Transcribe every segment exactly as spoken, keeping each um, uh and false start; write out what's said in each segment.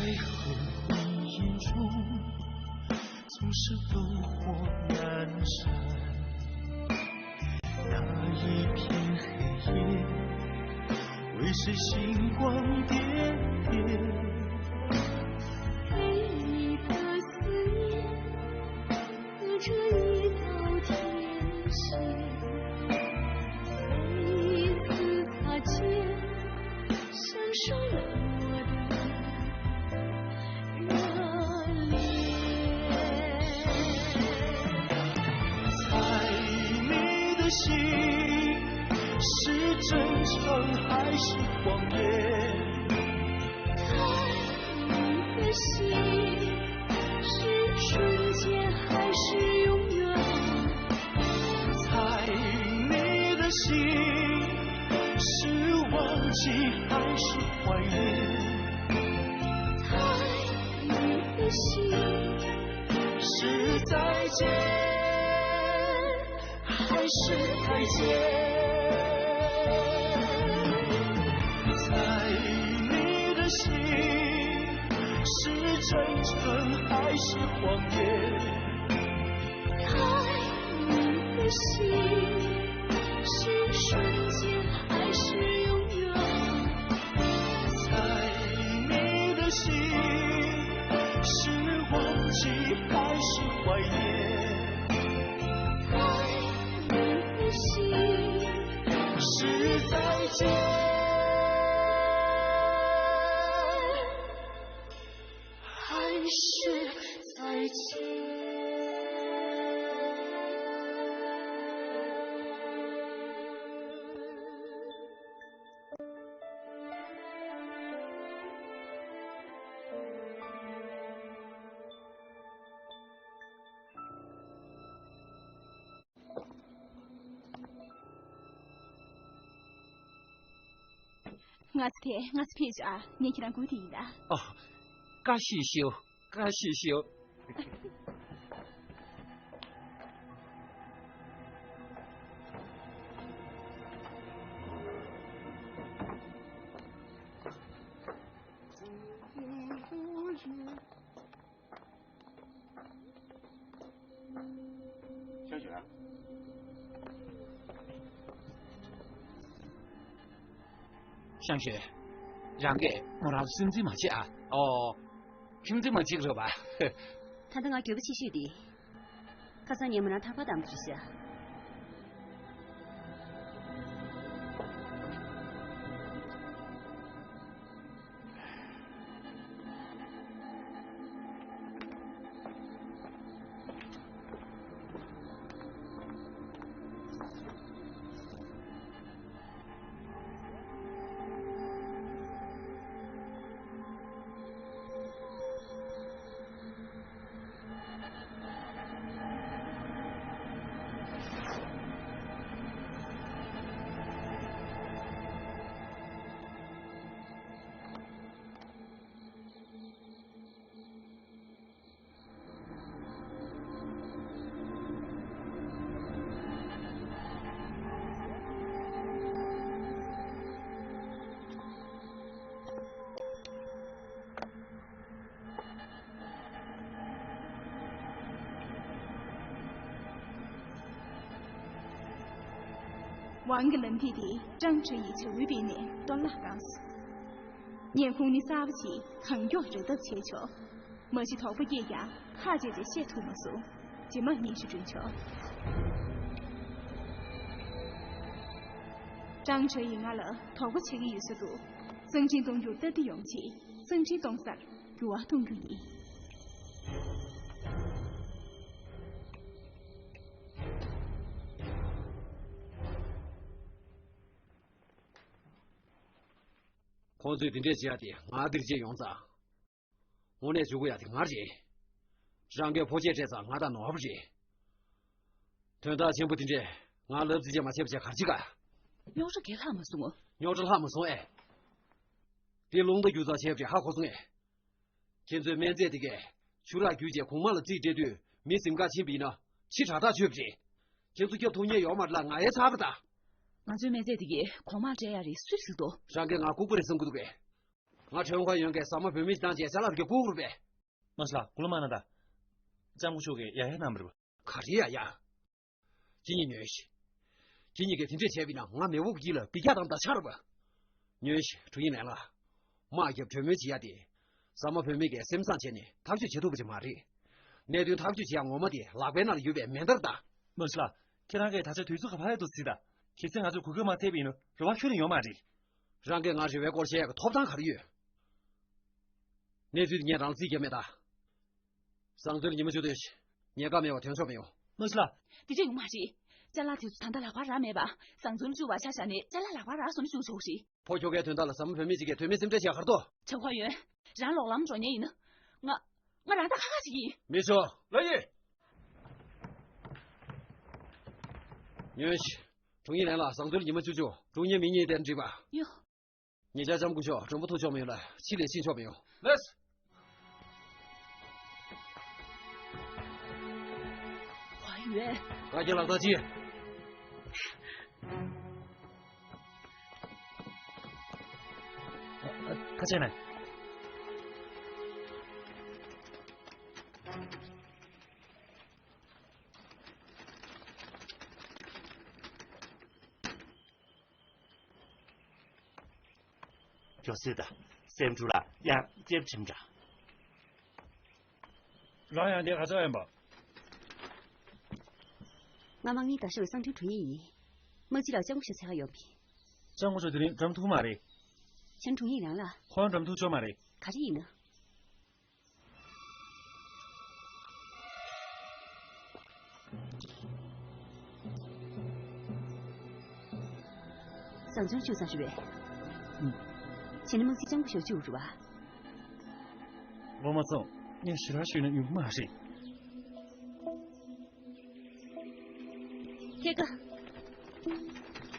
黑昏迷眼中，总是烽火难燃。那一片黑夜，为谁星光点点？对你的思念，隔着一道天线，每一次擦肩， 闪烁了我的热烈。猜你的心是真诚还是谎言？猜你的心是瞬间还是永远？ 猜你的心是忘记还是怀念？猜你的心是再见还是再见？猜你的心是真诚还是谎言？ 猜你的心是瞬间还是永远？猜你的心是忘记还是怀念？猜你的心是再见 还是再见？ང་ཚོ་དེ་ང་ཚོ་ཕེབས་ཤག་ངས་ཁྱེད་རང་སྒུག་བསྡད་ཡིན་ད། ཨ། བཀྲ་ཤིས་ཤོག་བཀྲ་ཤིས་ཤོག་ཤོད་ཤོད། ཤང་ཤོད། རང་གིས་མོ་རང་སུན་འཛིན་མ་བྱེད་ཨ། ཨོ། ཁྱིམ་འཛིན་མ་བྱེད་རོགས་པ། ད་ལྟ་ང་འགྱོད་པ་ཆེ་ཤོས་དེ། ཁ་སང་ངས་མོ་རང་ཐར་པ་བཏང་བ་རེད་ཤག་ཝང་གི་ལམ་ཐིག་དེ་ཀྲང་ཁྲེ་ཡིས་བྱ་འུ་སྤེལ་ནས་གཏོར་བརླག་བཏང་སོང་། ཉེན་ཁོང་ནི་གསར་པ་ཞིག་གང་མགྱོགས་རེག་ཐབས་བྱས་ཆོག་མ་གཞི་དོགས་པ་སྐྱེས་ཀྱང་ཁག་བཅད་དེ་བཤད་ཐུབ་མ་སོང་། རྗེས་མ་སྙན་ཞུ་སྒྲོན་ཆོག་ཀྲང་ཁྲེ་ཡིས་ང་ལ་དོགས་པ་བྱེད་ཀྱི་ཡོད་ས་འདུག་གསང་འཕྲིན་གཏོང་རྒྱུར་སྟབས་བདེ་ཡོང་ཆེད་གསང་འཕྲིན་གཏོང་སར་འགྱུར་བ་གཏོང་རྒྱུ་ཡིན། ཁོང་ཚོས་དེ་འདྲས་བྱེད་ཡ་དེ་ང་འདིར་བྱས་ཡོང་ཙང་། དངོས་གནས་བྱུང་དགོས་ཡ་དེ་ང་རེད། རང་གིས་ཕོ་སྐྱེས་སྤྲད་ཙང་ང་དང་ནོར་བ་རེད། དོན་དག་ཆེན་པོ་དེ་འདྲས་ང་ལབ་རྩིས་བྱས་མ་བྱས་པ་བྱས་ག་རེ་བྱེད་ག་རྙོག་དྲ་གས་ལྷག་མ་སོང་ངོ་། རྙོག་དྲ་ལྷག་མ་སོང་ཨེ། དེ་རླུང་རྟ་རྒྱུག་ཙང་བྱས་པ་རེད་ཧ་གོ་སོང་ངས། ཁྱེད་ཚོའི་སྨན་རྫས་དེ་གས་ཆུ་རགས་བརྒྱུད་བྱས་གོང་མ་ལ་རྩིས་སྤྲད་དུས་མི་གཟིམ་ཁང་ཕྱིན་པ་ཡིན་ན་ཕྱི་དྲག་ཐག་ཆོད་པ་རེད། ཁྱེད་ཚོ་སྐྱོབ་ཐུབ་མཁན་ཡོད་མ་རེད་ལ་ང་ཡའི་ཚར་གི་ད། ང་ཚོའི་སྨན་རྫས་དེ་གས་གོང་མར་སྤྲད་ཡ་རེད་སུས་ཟེར་དོ། རང་གིས་ང་ལྐུགས་པ་རེད་བསམ་གི་འདུག་གས། ང་ཁྲོན་ཁོ་ཡོན་གྱི་ཟ་མ་བུད་མེད་བཏང་བྱས་ཅ་ལག་རྒྱག་དགོས་རེད་པས། མ་ཤི་ལགས། གུ་ལུ་མ་ན་ད། ལྕམ་སྐུ་ཞབས་ཀྱིས་ཡ་ཡ་གནང་བ་རེད་པ། ག་རེ་ཡ་ཡ། ཁྱེད་གཉིས་ཉོན་ཞིག་ཁྱེད་གཉིས་ཀྱིས་དེ་འདྲས་བྱས་པ་ཡིན་ན་ང་མེས་པོ་གི་ལ་འབུད་རྒྱག་དང་འདྲ་ཆགས་རེད་པ། ཉོན་ཞིག་དྲུང་ཡིག་ལན་ལགས། དམག་རྒྱབ་གྲོས་མོལ་བྱེད་ཡ་དེ། ཟ་མ་བུད་མེད་ཀྱིས་སེམས་བཟང་བྱས་ནས་ཐག་གཅོད་བྱེད་ཐུབ་པ་ཅིག་མ་རེད། གནད་དོན་ཐག་གཅོད་བྱེད་ཡ་ངོ་མ་དེ་ལག་པའི་ནང་ལ་ཡོད་པའི་མེ་མདའ་རེད་ད། མ་ཤི་ལགས། ཁྱེད་རང་གིས་ད་ཆ་དུས་ཚོད་ག་པར་ཡོད་འདུག་ཟེར་ད། གལ་སྲིད་ང་ཚོས་གོ་སྐབས་མ་བཙལ་བ་ཡིན་ན་རེ་བ་ཁྱོན་ནས་ཡོད་མ་རེད། རང་གིས་ང་རེ་བའི་སྐོར་བཤད་ཡག་གི་ཐོབ་ཐང་ག་རེ་ཡོད། གནས་ཚུལ་འདི་ངས་རང་ལ་རྩིས་རྒྱབ་མེད་ད། བཟང་བཙོན་ཉི་མ་བཅུ་ཐོན་ཞིག་ཉེན་ཁ་མེད་པ་ཐོན་ཆོག་མི་ཡོང་། མ་ཤི་ལགས། དེ་འདྲ་ཡོང་མ་རེད། ཅ་ལག་དེ་ཚོ་ད་ལྟ་ལག་པར་རག་མེད་པ། བཟང་བཙོན་བཅུག་པ་ཆ་བཞག་ནས་ཅ་ལག་ལག་པར་རག་སོང་ན་བཅུག་ཆོག་རེད། ཕོ་ཁྱོ་གའི་དོན་དག་ལ་ཟ་མ་བུད་མེད་ཅིག་གིས་དོན་མེད་སེམས་ཁྲལ་བྱས་ག་རེ་འདུག་ཆང་ཁོ་ཡོན། རང་ལོག་ལམ་འགྲོ་མཁན་ཡིན་ན། ང་། ང་རང་ད་ཁ་ཁ་ཞིག་ཡིན། མི་ཤོ། ལོ་ཡི། ཉོན་ཞིག་དྲུང་ཡིག་ལན་ལགས། བཟང་བཙོན་ཉི་མ་བཅུ་བཅུ་དྲུང་ཉེ་མི་གཉིས་དེར་འགྲིག་པ། ཡོ། ཉེ་ཆར་ལྕམ་སྐུ་ཞབས་མགྲོན་པོ་ཐུག་ཆོག་མི་ཡོང་ལ་ཕྱི་ལ་ཕྱིན་ཆོག་མི་ཡོང་། ལགས། ཧྭ་ཡོན། བཀའ་རྒྱ་ལག་བསྟར་གྱིས། ཁ་ཆེ་ནས། ཅོ་སི་ད། སེམས་ཁྲུ་ལ་ཡང་ལྕེབ་ཁྲིམས་འདྲ། རང་ཡང་འདི་ག་ཚོད་ཡིན་པ། ང་དམག་མི་ད་ཤོད་གསང་འཕྲིན་དྲུང་ཡིག་ཡིན། དམག་སྤྱི་ལགས་ལྕམ་སྐུ་ཞབས་འཚོལ་ག་ཡོང་མི། ལྕམ་སྐུ་ཞབས་དེ་རིང་འགྲམ་ཐུག་མ་རེད། ཁྱེད་དྲུང་ཡིག་རང་ལ། ཁོང་འགྲམ་ཐུག་ཆོག་མ་རེད། ག་རེ་ཡིན་ན། བཟང་བཙོན་བཅུག་ཙམ་རེད་པས། ཨུམ། བྱས་ན་དམག་སྤྱི་ལྕམ་སྐུ་ཞབས་བཅུག་རེད་པ། ངོ་མ་སོང་། ངས་ཞེ་དྲག་ཞུས་ན་ཡོང་གི་མ་རེད། ཐད་ཀ།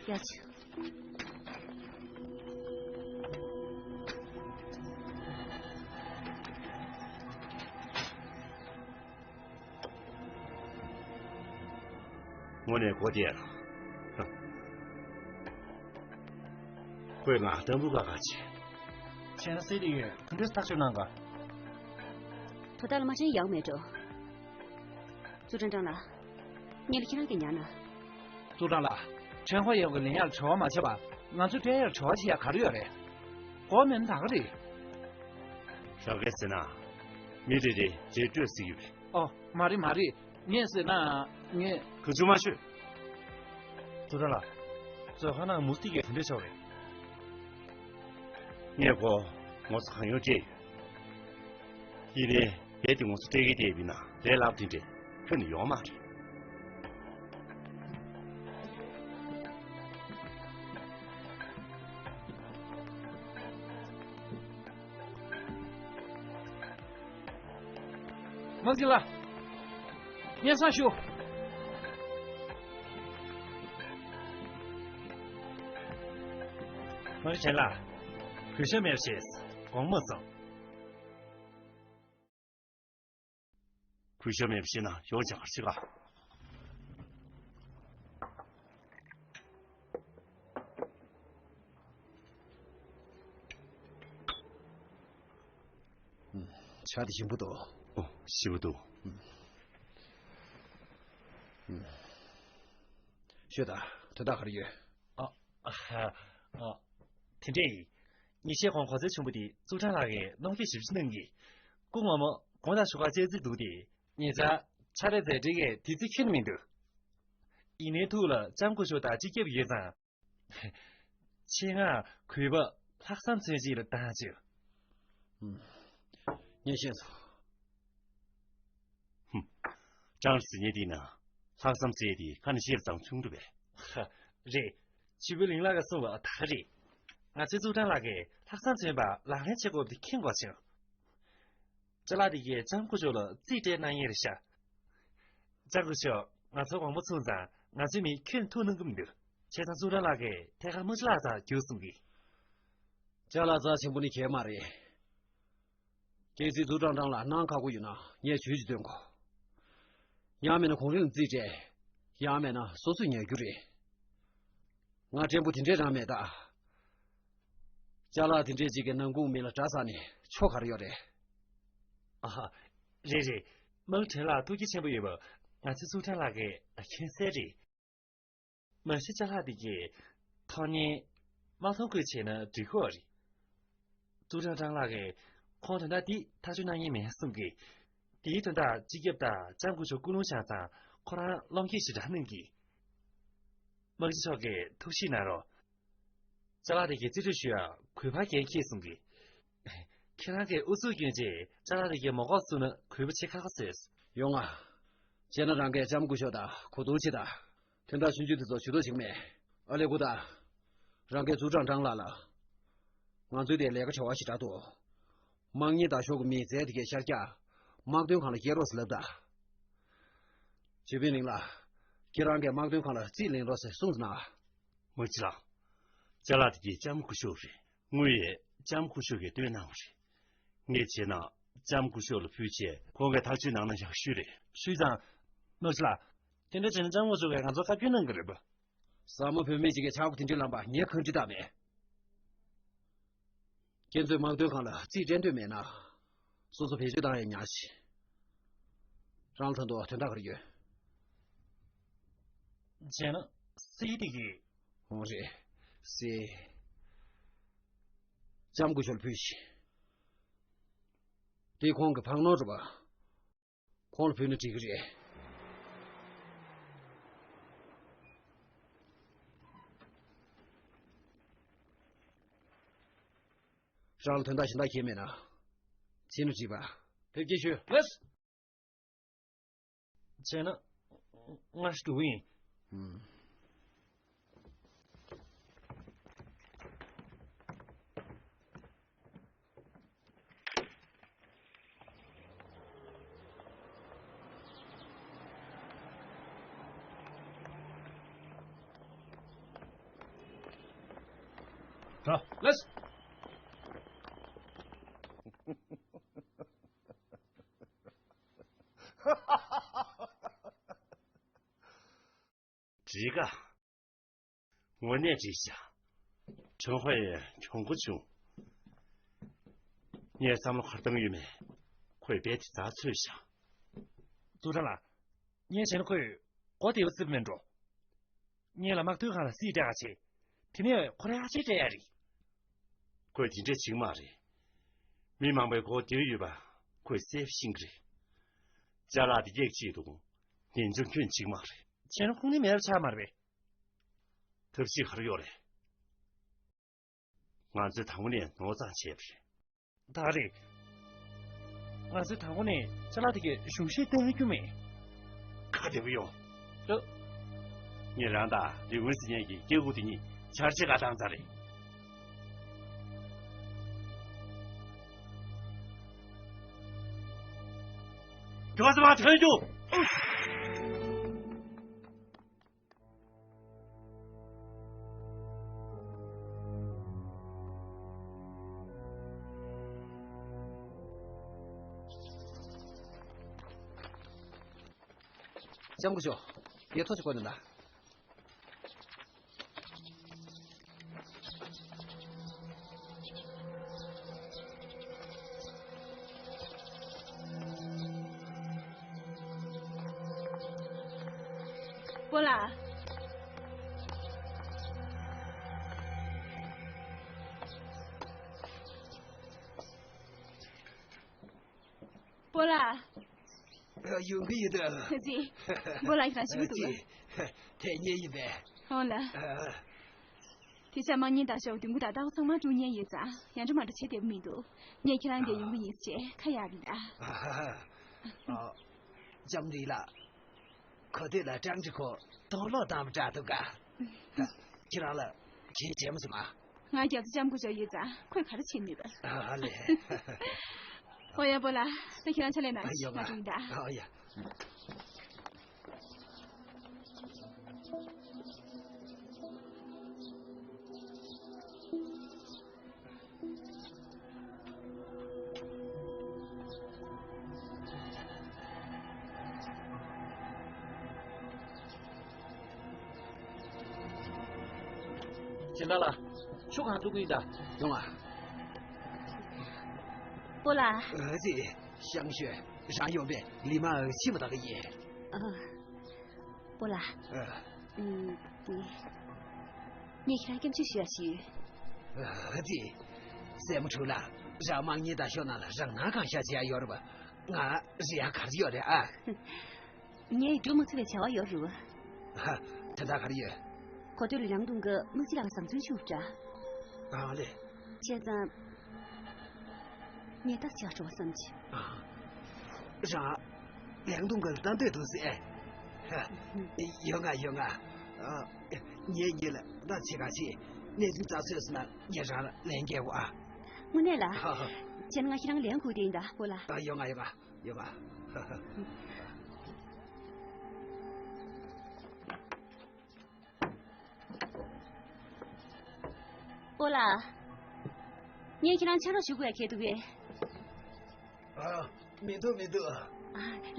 ཡ་ཆུ། དངོས་གནས་གོ་བདེ་ལ། ཁོས་ང་ཏམ་བུ་ཀ་ཀ་བྱེད། བྱས་ན་སྲིད་དེ་ཡོད། ག་འདྲས་ཐག་གཅོད་གནང་ག་དོ་བདག་ལ་མ་དྲན་ཡག་མེད་འགྲོ། ཙུའུ་ཀྲང་ཀྲང་ལགས། ངས་ལ་ཁྱེད་རང་གིས་ཉར་ན། ཙུའུ་ཀྲང་ལགས། ཁྲེན་ཧྭ་ཡོན་གྱི་ལེན་ཡག་བྲེལ་བ་མ་བྱེད་པར་ང་ཚོ་སྤྲད་ཡག་བྲེལ་བ་བྱེད་ཡག་ག་རེ་ཡོད་རེད། གོ་མེད་ན་ད་ག་རེད། རག་གི་ཟེར་ན། མི་རེ་རེ་རྗེས་སྤྲོད་ཟེར་གྱི་ཡོད་རེད། ཨོ། མ་རེད་མ་རེད། ངས་ཟེར་ན། ངས། ག་ཚོད་མ་ཤོད། ཙུའུ་ཀྲང་ལགས། བཟོ་ཁང་ནང་མུ་སྟེགས་ཀྱི་ག་འདྲས་ཤོར་རེད། ངས་ཁོ་ངོ་ཚ་གང་ཡོང་སྤྲད་ཡོད། ཡིན་ནའི་རྦད་དེ་ངོ་ཚ་སྤྲད་ཀྱི་བསྡད་པ་ཡིན་ན་ལས་སླ་པོ་དེ་འདྲས་ཁྱོན་ནས་ཡོང་མ་རེད། དམག་སྤྱི་ལགས། སྙན་སེང་ཞུ། དམག་སྤྱི་ལགས། གུས་ཞབས་མེད་པ་བྱས། དགོངས་པ་མ་ཚོམ། གུས་ཞབས་མེད་པ་བྱས་ན་ཡོང་ཆ་གར་ཞིག་ག་ཨུམ། ཇ་དེ་ཞིམ་པོ་འདུག་ཨོ། ཞིམ་པོ་འདུག་ཨུམ། ཤོད་ད། དོན་དག་ག་རེ་ཡོད། ཨ། ཨ། ཨ། དེ་འདྲས་ཡིན། ཉིན་ཤས་གོང་གོང་ཚད་ཆེན་པོ་དེ་ཙུའུ་ཀྲང་ལགས་ཀྱིས་གནོང་འགེལ་ཞེ་པོ་ཅིག་གནང་གི། སྐུ་ངོ་མ་དགོངས་དག་ཞུ་ག་བཅར་རྩིས་འདུག་སྟེ། ཉེ་ཆར་ཕྱག་ལས་མཛད་བྲེལ་གྱིས་དུས་ཚོད་ཁྱོན་ནས་མི་འདུག་ཡིན་ནའི་ཐུགས་ལ་ལྕམ་སྐུ་ཞབས་དང་གཅིག་རྒྱབ་ཡོད་ཙང་། ཆེད་མངགས་གུས་པ་ལྷག་བསམ་ཚོས་གཅིག་ལ་བཏང་བྱུང་། ངས་ཤེས་སོང་། ཧུམ། ཀྲང་ཟེར་མཁན་དེ་ན་ལྷག་བསམ་ཟེར་དེ་ཁ་ནས་བཤད་ཙང་ཆུང་འགྲོ་བས། ཧ། རེད། ཕྱི་པོའི་ལིང་ལགས་ཀྱིས་གསུངས་པ་ད་ག་རེད། ང་ཚོའི་ཙུའུ་ཀྲང་ལགས་ཀྱིས་ལྷག་བསམ་ཚོས་པ་ལག་ལེན་བྱེད་དགོས་པ་དེ་མཁྱེན་དགོས་བྱུང་། ཅ་ལག་དེ་གས་ལྕམ་སྐུ་ཞབས་ལ་རྩིས་སྤྲད་གནང་ཡས་རེད་ཤག་ལྕམ་སྐུ་ཞབས། ང་ཚོ་དགོངས་པ་ཚོམས་ཙང་ང་ཚོའི་མི་ཁྱོན་ཐུག་གནང་གི་མི་འདུག་བྱས་ཙང་ཙུའུ་ཀྲང་ལགས་ཀྱིས་ཐད་ཀར་དམག་སྤྱི་ལགས་རྩར་རྒྱུགས་གསུང་གི། ཅ་ལག་རྩ་ཆེན་པོ་ནི་གས་མ་རེད། གལ་སྲིད་ཙུའུ་ཀྲང་ཀྲང་ལ་གནང་ཁག་པོ་ཡོད་ན་ངས་ཇུས་ཅིག་འདོན་དགོས། ཡང་མིན་ན་གོང་རིམ་ལ་རྩིས་སྤྲད། ཡང་མིན་ན་སོ་སོས་ཉར་རྒྱུ་རེད། ང་བྲན་པོ་དེ་འདྲས་རང་མེད་ད། ཅ་ལག་དེ་འདྲས་ཅིག་གི་ནང་ཁུག་མེ་ལ་གྲ་ཟག་ནས་ཆོ་ག་རེ་ཡོད་རེད། ཨ་ཧ། རེད་རེད། དམག་ཁྲིམས་ལ་ཐུགས་རྗེ་ཆེན་པོ་ཡོད་པ། ང་ཚོའི་ཙུའུ་ཀྲང་ལགས་ཀྱིས་མཁྱེན་གསལ་རེད། མ་གཞི་ཅ་ལག་དེ་གས་ཐོག་མར་དམག་དོན་ཁུལ་བྱས་ན་འགྲིག་གི་རེད། ཙུའུ་ཀྲང་ཀྲང་ལགས་ཀྱིས་ཁོང་དོན་དག་འདི་ཐག་གཅོད་གནང་མཁན་མེད་གསུང་གི། དེའི་དོན་དག་སྤྱི་ཁྱབ་དང་ལྕམ་སྐུ་ཞབས་སྐུ་རླུང་བཞེངས་ཙང་ཁོ་རང་བློ་འགྱོད་ཞེ་དྲག་གནང་གི། དམག་སྤྱི་མཆོག་གིས་ཐུགས་ཞིབ་གནང་རོགས། ཅ་ལག་དེ་གས་རྩིས་སྤྲོད་ཞུ་ཡ་གུས་པ་འགན་འཁྱེར་གསུང་གི། ཁྱེད་རང་གིས་ཨུ་ཚུགས་སྐྱོན་བྱས་ཅ་ལག་དེ་གས་མ་འགོག་ཚུགས་ན་གུས་པ་བྱེད་ཁག་པོ་བཟོས། ཡོང་ང་། བྱས་ན་རང་གིས་ལྕམ་སྐུ་ཞབས་དང་གོ་བསྡུར་བྱེད་དང་། དོན་དག་ཆུང་ཆུང་དེ་ཚོ་ཇུས་གཏོགས་བྱེད་ཀྱི་མེད། ཨ་ལེ་ཀུ་ད། རང་གིས་ཙུའུ་ཀྲང་ཀྲང་ལགས་ལ། ང་ཚོའི་དེ་ལས་ཀ་བྱ་བ་ཞེ་དྲག་འདུག་དམག་ཉེན་དང་ཤོག་གི་མིའི་རྫས་དེ་གས་ཤར་རྒྱག་དམག་དོན་ཁང་ལ་སྐྱེལ་རོགས་ཟེར་ལབ་ད། ཇེ་པིན་ལིང་ལགས། ཁྱེད་རང་གིས་དམག་དོན་ཁང་ལ་རྩིས་ལེན་རོགས་ཟེར་གསུངས་ཟིན་ན། མ་གཞི་ལགས། ཅ་ལག་དེ་གས་ལྕམ་སྐུ་ཞབས་རེད། དངུལ་ཡས་ལྕམ་སྐུ་ཞབས་ཀྱིས་བཏོན་གནང་བ་རེད། ངས་བྱས་ན་ལྕམ་སྐུ་ཞབས་ལ་ཕུལ་བྱས་ཁོང་གིས་ཐག་གཅོད་གནང་ན་ཡག་ཤོས་རེད། སུས་ཙང་། མ་གཞི་ལགས། དེ་འདྲ་བྱས་ན་ལྕམ་སྐུ་ཞབས་ཀྱིས་ང་ཚོར་བཀའ་བཀྱོན་གནང་གི་རེད་པ། ཟ་མ་བུད་མེད་ཅིག་གིས་ཆག་སྒོ་དེ་འདྲའི་ལངས་པ་ངས་གང་འདྲ་བཏང་མེད། ཁྱེད་ཚོས་དམག་དོན་ཁང་ལ་རྩིས་སྤྲད་འདོད་མེད་ན། སོ་སོ་བེད་སྤྱོད་བཏང་ཡ་ཉག་ཅིག་རང་ལ་ད་དུང་དོན་དག་ག་རེ་ཡོད། བྱས་ན། སྲིད་དེ་གི། འོང་རེད། སྲིད། ལྕམ་སྐུ་ཞབས་ལ་ཕུལ་ཞིག་དེ་ཁོང་གི་བང་ནོར་རེད་པ། ཁོང་ལ་ཕུལ་ན་འགྲིག་གི་རེད། རང་ལ་དོན་དག་གཞན་དག་གང་ཡང་མེད་ན། ཕྱིན་ན་འགྲིག་པ། ཕེབས་སྐྱེལ་ཞུ། ལགས། བྱས་ན། ང་ཞིག་འགྲོ་གི་ཡིན། ཨུམ། ལགས། འགྲིག་ག་དངོས་གནས་འགྲིག་ཤག་ཁྲེན་ཧུའེ་གྱོང་པོ་བྱུང་། ངས་བསམ་བློ་ག་རེ་བཏང་ཡོད་མེད། ཁོས་རྦད་དེ་རྩ་ཚོས་ཤག་ཙུའུ་ཀྲང་ལགས། ངས་བྱས་ན་ཁོས་མགོ་བདེ་པོ་རྩེད་པ་མིན་འགྲོ། ངེད་ལ་དམག་དོན་ཁང་ལ་རྩིས་སྤྲད་ག་བྱེད། དེ་ནས་ཁོ་རང་ཨ་ཅེ་སྤྲད་ཡ་རེད། ཁོས་དེ་འདྲས་བྱེད་ཀྱི་མ་རེད། མི་མང་པོའི་མགོ་བདེ་ཡོད་པ་ཁོས་གསལ་པོ་ཤེས་ཀྱི་རེད། ཅ་ལག་དེ་སྐྱེལ་ཆེད་དུ་ངས་འཇོན་སྐྱོན་བྱེད་ཀྱི་མ་རེད། བྱས་ན་ཁུངས་སྣེ་མེད་པ་ཆགས་མ་རེད་པས། ཐབས་ཤེས་ག་རེ་ཡོད་རེད། ང་ཚོས་དང་པོ་ནས་ནོར་གཙང་བྱས་པ་རེད། ད་རེད། ང་ཚོས་དང་པོ་ནས་ཅ་ལག་དེ་གའི་གཞུང་བཞེས་གཏོང་རྒྱུ་མེད། ཁ་བདེ་པོ་ཡོང་། ལགས། ངས་རང་དང་ལི་ཝུན་སི་ཉན་གྱི་སྐྱེ་དགུ་དེ་གཉིས་འཆར་གཞི་ཁ་བཏང་ཚར་རེད། མགྱོགས་ཙམ་ཐོན་རྒྱུ། ལྕམ་སྐུ་ཞབས། ཡ་ཐོ་ཅིག་བཀོད་ནས་ད། སྤོ་ལགས། སྤོ་ལགས། ཡོང་གི་ཡོད་དོ། ཅི། སྤོ་ལགས་ཁྱེད་རང་ཞུ་གི་འདུག་ག་ཅི། དེ་ཉེ་ཡིན་པས། འོང་ལགས། ཨ། དེ་ཆ་དམག་ཉེན་བདག་ཤོག་བདུན་གོ་དང་ལྟ་བ་ཚང་མ་དཀྲུག་ཉེན་ཡོད་ཙང་ཡང་འདྲ་མ་འདྲ་བྱེད་བདེ་པོ་མི་འདུག་ངས་ཁྱེད་རང་འདིར་ཡོང་གི་ཡིན་ཟེར་ཁ་གཡར་གི་ཡིན་ད། ཨ་ཧ་ཧ། ལྕམ་རི་ལགས། གོ་ཐོས་ལ་ཀྲང་ཅི་ཁོ་དོགས་ལོག་བཏང་བ་འདྲ་འདུག་ག་ད་ཁྱེད་རང་ལ་གལ་ཆེན་པོ་ཟེར་མ། ང་རྒྱབ་ཏུ་ལྕམ་སྐུ་ཞབས་ཡོད་ཙང་ཁོས་ག་རེ་བྱེད་ནུས་པ། ཨ་ལེ། ཨོ་ཡ་སྤོ་ལགས། ད་ཁྱེད་རང་ཕྱག་ལས་གནང་། ཡོད་ང་མ། འགྲོ་ཡིན་ད། ཨོ་ཡ། སྦྱིན་བདག་ལགས། ཆུ་གང་བཙུགས་ཀྱི་ཡིན་ད། ཡོང་ང་། སྤོ་ལགས། ཨ་ཙི། ཤང་ཤོས། རང་ཡོང་པས་ལི་མ་ཕྱི་མ་བདག་གི་ཡིན། ཨ། སྤོ་ལགས། ཨ། ཨུམ། དེ། ངས་ཁྱེད་རང་སྐྱབས་བཅོལ་ཞུ་ཡ་ཞུས། ཨ་ཙི། སྲས་མོ་ཕྲུག་ལགས། རང་དམག་གཉེན་དང་ཤོག་ནང་ལ་རང་སྣང་གང་ཤར་བྱེད་ཡ་ཡོད་རེད་པ། ང་རེ་ཡ་ག་རེ་ཡོད་རེད་ཨ། ངས་འགྲོ་མ་ཚུགས་པའི་བྱ་བ་ཡོད་རེད། ཧ། དོན་དག་ག་རེ་ཡོད། གོ་ཐོས་ལ་ལིའང་ཏུང་གིས་དམག་སྤྱི་ལགས་ལ་བཟང་བཙོན་ཞུས་པ་འདྲ། ཨ་ལེ། བྱས་ཙང་། ངས་ལྟ་ཅིག་འགྲོ་བསམ་གྱི། ཨ། རང་། ལིའང་ཏུང་གིས་ལྟ་འདོད་འདུག་ཟེར། ཧ། ཡོང་ང་ཡོང་ང་། ཨ། ངེད་གཉིས་ལ་ལྟ་བྱེད་ག་ཕྱིན། གནས་ཚུལ་རྩ་ཚོས་སོང་ན་ངས་རང་ལ་ལན་སྐྱེལ་དགོས་ཨ། དངོས་གནས་ལ། ཧ་ཧ། བྱས་ན་ང་ཁྱེད་རང་ལན་སྐུལ་བསྡད་ཡིན་ད་སྤོ་ལགས། ཨ། ཡོང་ང་ཡོང་ང་། ཡོད་པ། སྤོ་ལགས། ངས་ཁྱེད་རང་ཕྱག་རོགས་ཞུ་དགོས་ཡ་གལ་འདུག་གས། ཨ། མི་འདུག་མི་འདུག་ཨ།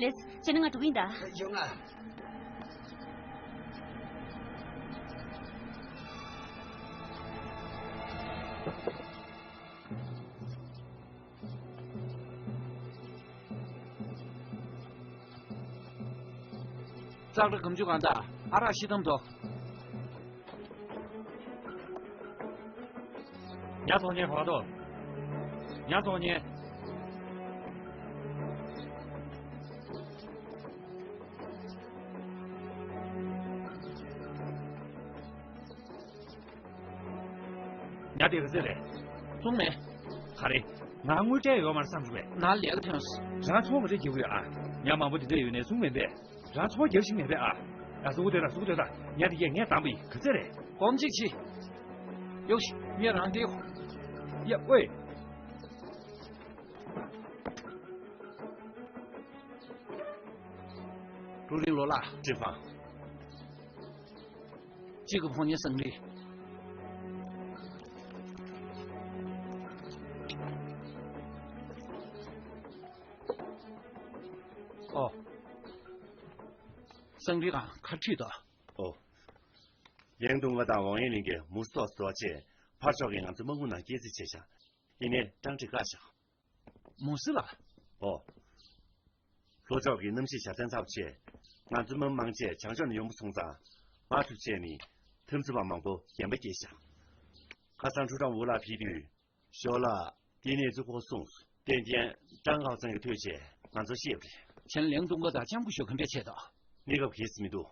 ལེས། བྱས་ན་ང་འགྲོ་གི་ཡིན་ད། ཡོང་ང་། ཙག་སྒྲ་གམ་ཆུ་གང་དང་ཨ་རག་ཤི་དམ་དོ། ཉ་ཚོང་ཉེ་བར་དོ། ཉ་ཚོང་ཉེ། ཉ་དེ་ག་ཚད་རེད། གསུངས་མེད། ག་རེ། ང་དངུལ་སྤྲད་ཡོད་མ་རེད་བསམ་བྱུང་བས། ང་ལས་ཀ་ཐོན་སོང་། རང་ཚོང་ག་རེ་རྒྱག་གི་ཡོད་ཨ། ཉ་མང་པོ་དེ་འདྲ་ཡོད་ནས་གསུངས་མེད་པས། རང་ཚོང་རྒྱག་བཞིན་མེད་པས་ཨ། ཨ་སུ་དེ་ར་སུ་དེ་ད་ཉ་དེ་ཡས་ངས་བཏང་པ་ཡིན་ག་ཚད་རེད། སྒོམ་གཅིག་བྱེད། ཡོ་ཤི་ངས་རང་དེ། ཡ་ཨོའི། ཀྲུའུ་རིན་ལོ་ལགས། ཀྲི་ཧྥང་། གཅིག་གི་ཕོ་ཉ་སང་རི། ཨོ། སང་རི་གང་ཁ་ཁྲིད་དོ། ཨོ། ལིའང་ཏུང་ཝེ་དང་ཝང་ཡེ་ལིན་གྱིས་མུ་སི་ཐོག་སོ་བྱས་ཕར་ཕྱོགས་ཀྱི་ང་ཚོའི་དམག་དཔུང་ནང་སྐྱེལ་རྩིས་བྱས་ཤག་ཡིན་ནའི་ཀྲང་ཀྲི་བཀག་བཞག་མུ་སི་ལ། ཨོ། ལྷོ་ཕྱོགས་ཀྱི་གནམ་གཤིས་ཞབས་བརྟན་ཚ་པོ་བྱས། ང་ཚོའི་དམག་མི་མང་ཆེ་བྱང་ཕྱོགས་ནས་ཡོང་པ་སོང་ཙང་། དམག་འཁྲུག་བྱས་ནས་འཐབ་འཛིང་པ་མང་པོ་རྒན་པ་སྐྱེས་ཤག་ཁ་སང་ཁྲུའུ་ཀྲང་ཝུའུ་ལགས་ཕེབས་དུས། ཞའོ་ལགས་དེ་ནས་ཙུ་གོ་གསུངས་སོང་། ཏན་ཏན་ཀྲང་ཁའོ་ཙང་གིས་ཐོས་བྱས་ང་ཚོར་བཤད་པ་རེད། ཁྱེད་ལིའང་ཏུང་ཝེ་དང་ལྕམ་སྐུ་ཞབས་ག་འདྲས་བྱས་འདུག་གནས་སྐབས་གལ་སྲིད་མི་འདུག་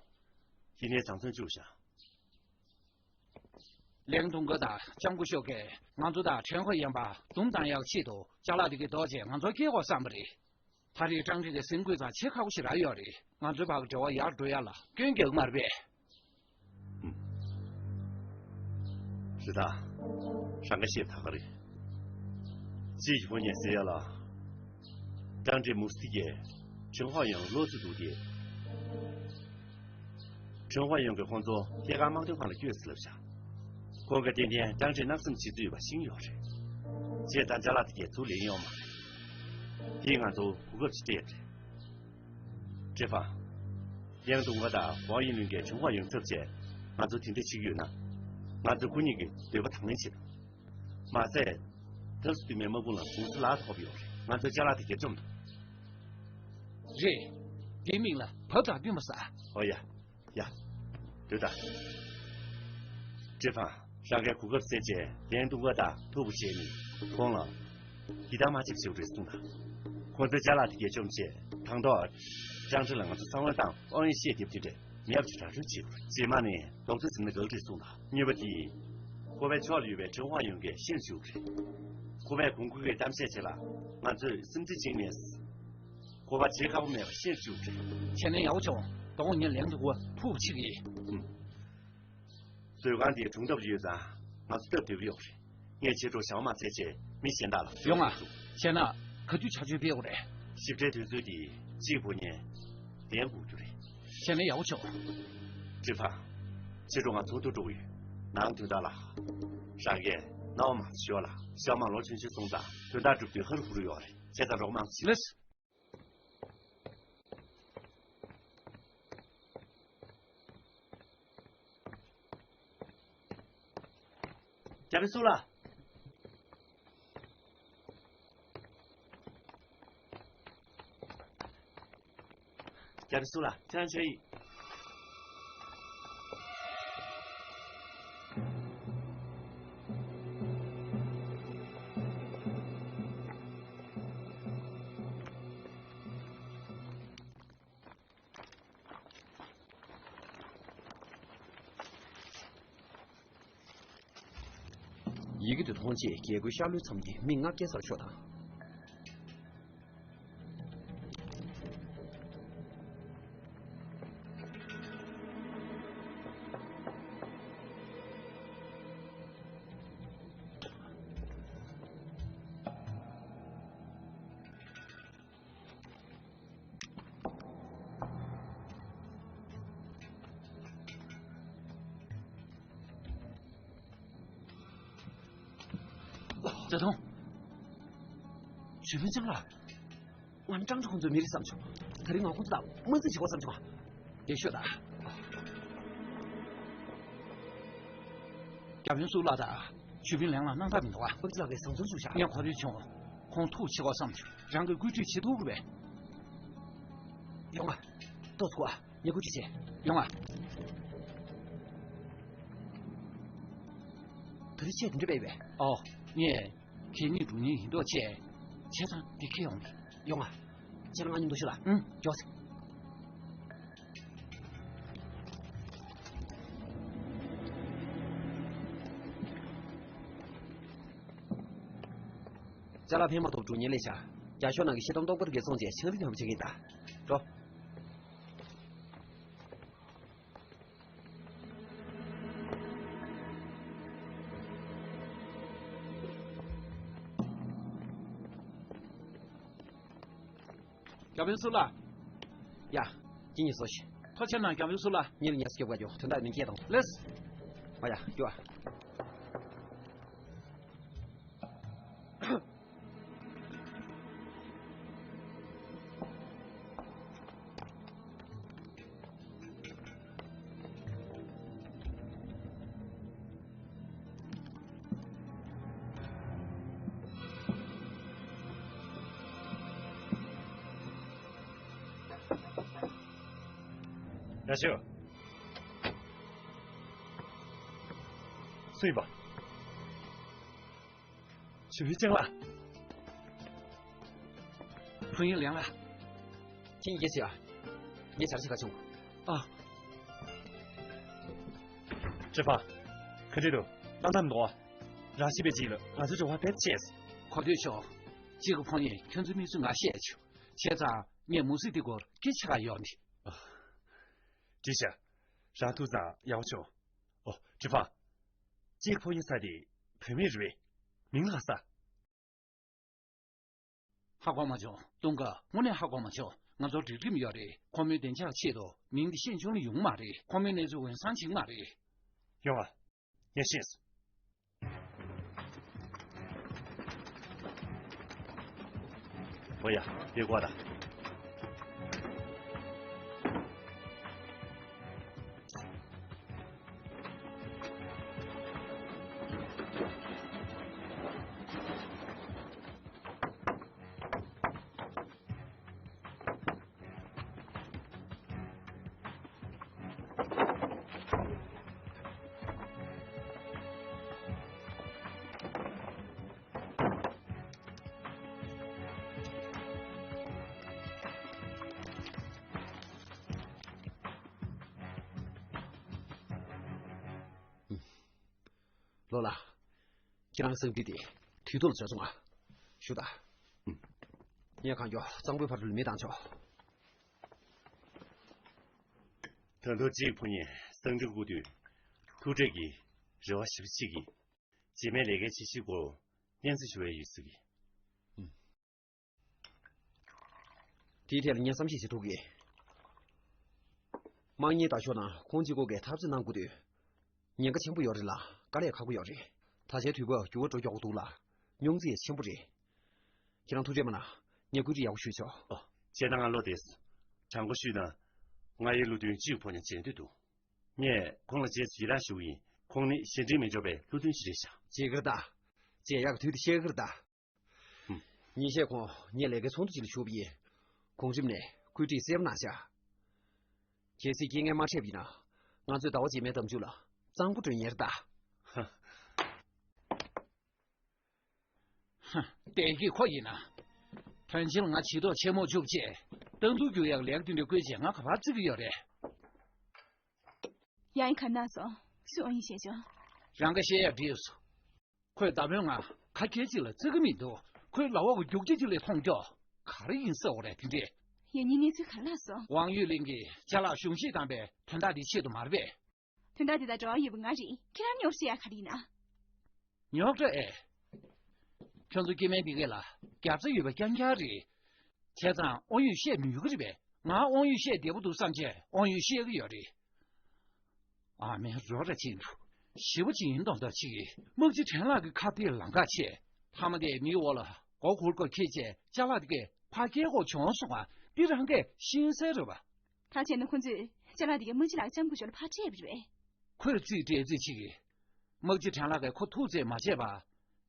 ཡིན་ནའི་བཟང་བཙོན་བཅུག་བཞག་ལིའང་ཏུང་ཝེ་དང་ལྕམ་སྐུ་ཞབས་ཀྱིས་ང་ཚོ་དང་ཁྲེན་ཧོ་ཡན་པ་འཛུམ་མདངས་ཡག་ཆེད་དུ་ཅ་ལག་དེ་གའི་ཐོག་བྱས་ང་ཚོར་སྐྱེལ་དགོས་བསམ་པ་རེད། ད་རེས་ཀྲང་ཀྲི་གི་སེམས་འགུལ་ཙང་ཆེས་ཁག་པོ་ཞིག་རག་ཡོད་རེད། ང་ཚོའི་བར་གྱི་འབྲེལ་བ་ཡར་འགྲོ་ཡ་ལ་སྐྱོན་རྒྱག་གི་མ་རེད་པས། རེད་ད། རང་ག་ཤེས་ད་ག་རེད། ཅི་ཞིག་ཕོ་ཉས་ཟེར་ཡ་ལ། ཀྲང་ཀྲི་མུ་སི་ཡས་ཁྲིན་ཧོ་ཡང་བློ་ཚོད་འདུག་སྟེ། ཁྲིན་ཧོ་ཡང་གིས་ཁོང་ཚོ་ཐད་ཀར་དམག་དོན་ཁང་ལ་བསྐྱོད་ཟེར་ལབ་བཞག་ཁོང་གིས་ཏན་ཏན་ཀྲང་ཀྲི་བརྣབ་སེམས་བྱེད་རྩིས་ཡོད་པ་ཤེས་ཡོད་རེད། བྱས་ཙང་ཅ་ལག་དེ་གས་ཚུར་ལེན་ཡོང་མ་རེད། དེས་ང་ཚོ་གོ་སྐབས་ཤིག་སྤྲད་རེད། ཀྲེ་ཧྥང་། ལིའང་ཏུང་ཝེ་དང་ཝང་ཡིན་ལུན་གྱིས་ཁྲིན་ཧོ་ཡང་ཚབ་བྱས་ང་ཚོ་དེ་འདྲ་བྱེད་ཀྱི་ཡོད་ན། ང་ཚོས་ཁོ་གཉིས་ཀྱི་འདོད་པ་དང་ལེན་བྱེད་དང་། མ་ཟད། ཐབས་སུ་བསྟུན་པའི་དམག་དཔུང་ལ་གུང་སེང་ལག་ཐོབ་ཡོད་རེད། ང་ཚོས་ཅ་ལག་དེ་གས་བཅོམ་དང་། རེད། དེའི་མིང་ལ་བབ་དང་བསྟུན་པ་ཟེར། ཨོ་ཡ། ཡ། སྡོད་དང་། ཀྲེ་ཧྥང་། རང་གིས་གོ་སྐབས་བཙལ་བྱས་ལིའང་ཏུང་ཝེ་དང་ཐུག་པ་བྱས་ནས་ཁོང་ལ། ཡིད་ཐང་མ་ཆད་པ་བྱེད་དགོས་རེད་གསུངས་དང་། ཁོང་ཚོས་ཅ་ལག་དེ་གས་བཅོམ་བྱས་དང་ཐོག་ཀྲང་ཀྲི་ལ་ང་ཚོ་གསང་བ་དང་དབང་ཡོད་བཤད་རྒྱབ་དེ་འདྲས་མེད་པ་ཅིག་ར་སྤྲོད་བྱེད་དགོས་རེད། རྗེས་མ་ནས་རྡོག་རྩ་ཟིན་ན་འགག་རེད་གསུངས་དང་། གཉིས་པ་དེ། ཁོ་པའི་ཕྱོགས་ལ་ཡོད་པའི་ཁྲིན་ཧོ་ཡང་གིས་ཤེས་བཅུག་རེད། ཁོ་པས་གོང་བཀུར་གྱི་གཏམ་བཤད་བྱེད་ལ་ང་ཚོས་སེམས་ཁྲལ་བྱེད་ངེས། ཁོ་པ་བྱེད་ཁག་པོ་མེད་པ་ཤེས་བཅུག་རེད། བྱས་ན་ཡག་པོ་བྱུང་། དོ་དགོང་ངས་ལན་དུ་གོ་ཐུག་ཕྱིག་ཡིན། ཨུམ། མཛོད་ཁང་འདིའི་སྒྲུང་ཐབས་ཡོད་ཙང་ང་ཚོ་སྟབས་བདེ་པོ་ཡོད་རེད། ངས་ཕྱི་དྲོ་ཞག་མ་ཚད་ཆེད་མི་གཞན་དག་ལ་ཡོང་ང་། བྱས་ན་ག་དུས་ཆ་འཇོག་སྤེལ་དགོས་རེད། ཞིབ་ཕྲའི་དུས་ཚོད་འདི་གཅིག་ཕོ་ཉས་གདན་འགུག་རྒྱུ་རེད། བྱས་ན་ཡག་པོ་བྱུང་། ཀྲི་ཧྥང་། ཕྱི་དྲོ་ང་ཚོགས་འདུ་འགྲོ་གི་ཡོད། ནང་དོན་དག་ལ། རང་གིས་རྣ་བ་མང་ཙམ་ཞོག་ལ་ཞག་མ་ལོ་ཆུང་ཆུང་སོང་ཙང་དོན་དག་སྒྲུབ་དུས་ཧ་རུ་ཧུ་རུ་ཡོད་རེད། བྱས་ཙང་རོགས་མང་ཙམ་བྱེད། ལེས། རྒྱ་མི་སུ་ལ། རེ་སུ་ལ་ཐན་ཆེ་ཡིན། ཡི་གེ་དེ་མཐོང་རྗེས་རྒྱལ་སྒོའི་ཤར་ལྷོའི་མཚམས་ཀྱི་མི་ལྔ་བརྒྱ་སར་ཤོག་དང་། ཇ་ཐུང་། ཞུས་ཕིན་ཅང་ལགས། ང་ནི་ཀྲང་ཀྲི་ཁོང་ཚོའི་མི་རེད་བསམ་བྱུང་། དེ་རིང་ང་ཁོང་ཚོ་དང་དམག་འཛིང་བྱེད་དགོས་བསམ་བྱུང་། ཡེ་ཤོད་ད། རྒྱ་དཔོན་སུ་ལགས་དང་ཞུས་ཕིན་ལན་ལ་སྣང་དག་མི་འདུག་ཨ། དམག་སྤྱི་ལགས་ཀྱིས་བཟང་ཚོར་ཞུ་ཤག་ངས་གོ་ཐོས་བྱུང་། ཁོང་ཐུག་བྱེད་དགོས་བསམ་བྱུང་། རང་གིས་བཀོད་སྒྲིག་བྱེད་ཐུབ་རེད་པས། ཡོང་ང་། ཏོག་ཙམ་སྒུག་ཨ། ངས་བཀོད་སྒྲིག་བྱེད། ཡོང་ང་། ད་རེས་ཆེད་དུ་འདྲི་བས་པས། ཨོ། ངས། ཁྱེད་གཉིས་འགྲོ་མཁན་ཡིན་མདོག་བྱས། བྱས་ཙང་འདི་ཁྱེར་ཡོང་གི། ཡོང་ང་། ཁྱེད་རང་ང་མཉམ་དུ་ཤོག་ལ། ཨང་། མགྱོགས་སེ། ཅ་ལག་ཕན་མ་ཐོགས་འགྲོ་མཁན་སླེབས་ཤག་རྒྱ་ཤོག་ནང་གི་ཤེལ་དམ་སྟོང་པར་འགེལ་སོང་རྗེས་ཆང་རིགས་དམ་བྱེད་མཁན་དང་། འགྲོ། རྒྱ་དཔོན་སུ་ལགས། ཡ། ཁྱེད་གཉིས་སོ་ཞིག་ཐོ་ཆེན་ནང་རྒྱ་དཔོན་སུ་ལགས། ཉིན་ལ་ཉལ་སྐྱོབ་ག་རྒྱུ་དོན་དག་མི་སྐྱེས་དང་། ལེས། ཨ་ཡ་རྒྱུ་ཨ། ར་ཤོ། སུ་ཡིན་པ། ཞུས་ཕིན་ཅང་ལགས། ཕུན་ཡུན་ལེན་ལགས། ཁྱེད་གཉིས་ཀྱིས་ཟེར་ཨ། ངས་བྱ་ར་ཞིག་ག་བྱུང་། ཨ། ཀྲི་ཧྥང་། ག་འདྲ་འདུག་སྣང་དག་མི་འདུག་ཨ། ར་ཤི་པའི་རྗེས་ལ་ང་ཚོའི་འབྲེལ་བ་བེད་སྤྱད། གོ་ཐོས་ཤོག་གཅིག་གི་ཕོ་ཉས་ཁྱོད་ཚོའི་མི་ཚོས་ང་བཤད་བྱུང་། བྱས་ཙང་ངས་མུ་སི་དེ་སྐོར་སྐད་ཆ་ག་ཡོད་མི། ཨ། འགྲིག་ཤག་རང་ཐུགས་བཟང་ཡག་པོ་བྱུང་། ཨོ། ཀྲི་ཧྥང་། གཅིག་ཕོ་ཉ་ས་དེ་བུད་མེད་རེད་པས། མིང་ལ་ས། ཧ་གོ་མ་བྱུང་། ལྟུང་ཀ་དངོས་གནས་ཧ་གོ་མ་བྱུང་། ང་ཚོར་སྒྲིག་ཁྲིམས་ཡོད་རེད། ཁོ་མོའི་བདེ་འཇགས་ཆེད་དུ་མིང་འདི་ཤེས་ཆུང་ལ་ཡོང་མ་རེད། ཁོ་མོའི་གནས་ཚུལ་འོས་འཚམ་བྱེད་མ་རེད། ཡོང་ཨ། ངས་ཤེས་སོང་། འོ་ཡ། དེ་གོ་ད། ལོ་ལགས། ཁྱེད་རང་གསང་འདི་དེ་དུས་ཐོག་ལ་བྱ་སོང་ང་། ཞུ་དང་། ངས་གང་མགྱོགས་གཙང་པོའི་བར་དུ་མི་བཏང་ཆོག་ད་དུང་གཅིག་ཕོ་ཉས་གསང་འདི་བསྐུར་དུས་ཐུག་འཕྲད་ཀྱི་རེ་བ་ཞིབ་ཅིག་གིས། རྗེས་མའི་ལས་ཀའི་ཆེད་གཞིའི་སྐོར་སྙན་སེང་ཞུ་བའི་ཡོད་ཚུལ་གྱིས། དེའི་ཐད་ལ་ངས་བསམ་ཤེས་བྱེད་ཐུབ་གི། དམག་གཉེར་ལྟ་ཞོག་ནང་ཁོང་གཅིག་པོ་གིས་འཐབ་རྩོད་གནང་དགོས་དུས། ཉེན་ཁ་ཆེན་པོ་ཡོད་རེད་ལ་དཀའ་ལས་ཁག་པོ་ཡོད་རེད། ད་ཆའི་དུས་བབ་འགྱུར་བ་འགྲོ་མགྱོགས་པོ་འདུག་ལ། རྙོག་འཛིང་ཡང་ཆེན་པོ་རེད། ཁྱེད་རང་ཐུགས་རྗེ་མ་གནང་། ངས་བཀོད་སྒྲིག་ཡག་པོ་ཞུས་ཆོག་ཨོ། བྱས་ན་ང་བློ་བདེ་སོང་། དྲང་པོ་ཞུས་ན། ང་ཡི་བློ་མཐུན་གཅིག་ཕོ་ཉ་མཇལ་འདོད་འདུག་ངས་ཁོང་ལ་རྗེས་སུ་ཡི་རང་ཞུ་གི་ཡིན། ཁོང་ནི་གཞན་དྲིང་མི་འཇོག་པའི་བློ་མཐུན་ཞིག་རེད་ཤག་བྱེད་ཀྱི་རེད་ད། བྱེད་ཡག་གི་དུས་དེ་ཤེས་ཀྱི་རེད་ད། ཧུམ། ཉིན་ཤས་གོང་ངས་ལས་ཀའི་ཚོགས་འདུ་ཅིག་ལ་ཞུགས་པ་ཡིན། གོང་རིམ་ནས་བཀོད་སྒྲིག་གསལ་པོ་གནང་ཤག་གལ་སྲིད་རྐྱེན་ངན་མ་འཕྲད་པ་ཡིན་ན། ང་ཚོས་ཟླ་བ་རྗེས་མའི་གཏམ་རྒྱུད་ལ་གཙང་པོ་སྒྲོན་ཡས་རེད་ད། ཧ། ཧ། བདེ་སྐྱིད་ཁོ་ཡིན་ན། དོན་ཆེན་ལ་ང་བྱི་དོག་ཆེན་མོ་བཅུག་བྱས། ལྟ་འདུག་རྒྱུ་ཡག་ལེགས་དེ་འདྲ་བསྐོས་བྱས་ང་ག་པར་བརྩི་གི་ཡོད་རེད། ཡང་ཡིན་ག་ན་སོང་། སུས་ཨོ་ཡིན་བཤད་བྱུང་། རང་ག་བཤད་ཡག་བྲིས་སོང་། ཁོས་ད་བོན་ང་ཁ་སྐད་ཅིག་ལ་བརྩི་གི་མི་འདུག་ཁོའི་ལག་འོག་གི་རྒྱུག་ཁྱི་ཅིག་ལས་མཐོང་སྐྱོ། ག་རེ་ཡིན་ཟེར་བ་རེད་དེ་འདྲས། ཡང་སྙིང་གནས་ཚུལ་ག་ལ་སོང་། ཝང་ཡུས་ལིང་གིས་ཅ་ལག་གཞུང་བཞེས་བཏང་པའི་དོན་དག་འདི་ཆེད་དུ་མ་རེད་པས། དོན་དག་འདི་དག་འབྲེལ་བ་ཡོད་པ་ང་རེད། ཁྱེད་རང་ཉོག་བཤད་ཡག་ག་རེ་ཡིན་ན། ཉོག་འདྲ་ཨེ། ཁྱོད་ཚོ་སྐྱེ་དམན་འདི་གས་ལ་རྒྱབ་རྩ་ཡོད་པ་རྐྱང་རྐྱང་རེད། བྱས་ཙང་དབང་ཡོད་བཤད་མི་ཡོད་གི་རེད་པས། ང་དབང་ཡོད་བཤད་བདེ་པོ་འདུག་བསམ་བྱས་དབང་ཡོད་བཤད་གི་ཡོད་རེད། ཨ་མའི་རོ་ར་ཅན་དུ་ཞི་བ་ཅིག་ཡིན་མདོག་མདོག་ཅིག་གིས་དམག་སྤྱི་ཕྲན་ལགས་ཀྱི་ཁ་གཏད་ལམ་ཁ་ཆད། ཐ་མ་དེ་མིའི་འོག་ལ་མགོ་འཁོར་སྐོར་ཁྱེད་ཅེས་ཅ་ལག་དེ་གས་ཕ་སྐད་གོ་བྱུང་སོང་ང་། འདི་རང་གས་ཤེས་གསལ་རེད་པ། ད་བྱས་ན་ཁོ་ཚོས་ཅ་ལག་དེ་གས་དམག་སྤྱི་ལགས་ལྕམ་སྐུ་ཞབས་ལ་ཕར་སྤྲད་པ་རེད་པས། ཁོས་རྩིས་སྤྲད་རྩིས་བྱེད་ཀྱི། དམག་སྤྱི་ཕྲན་ལགས་ཀྱིས་ཁོ་ཐུག་རྩིས་མ་བྱས་པ།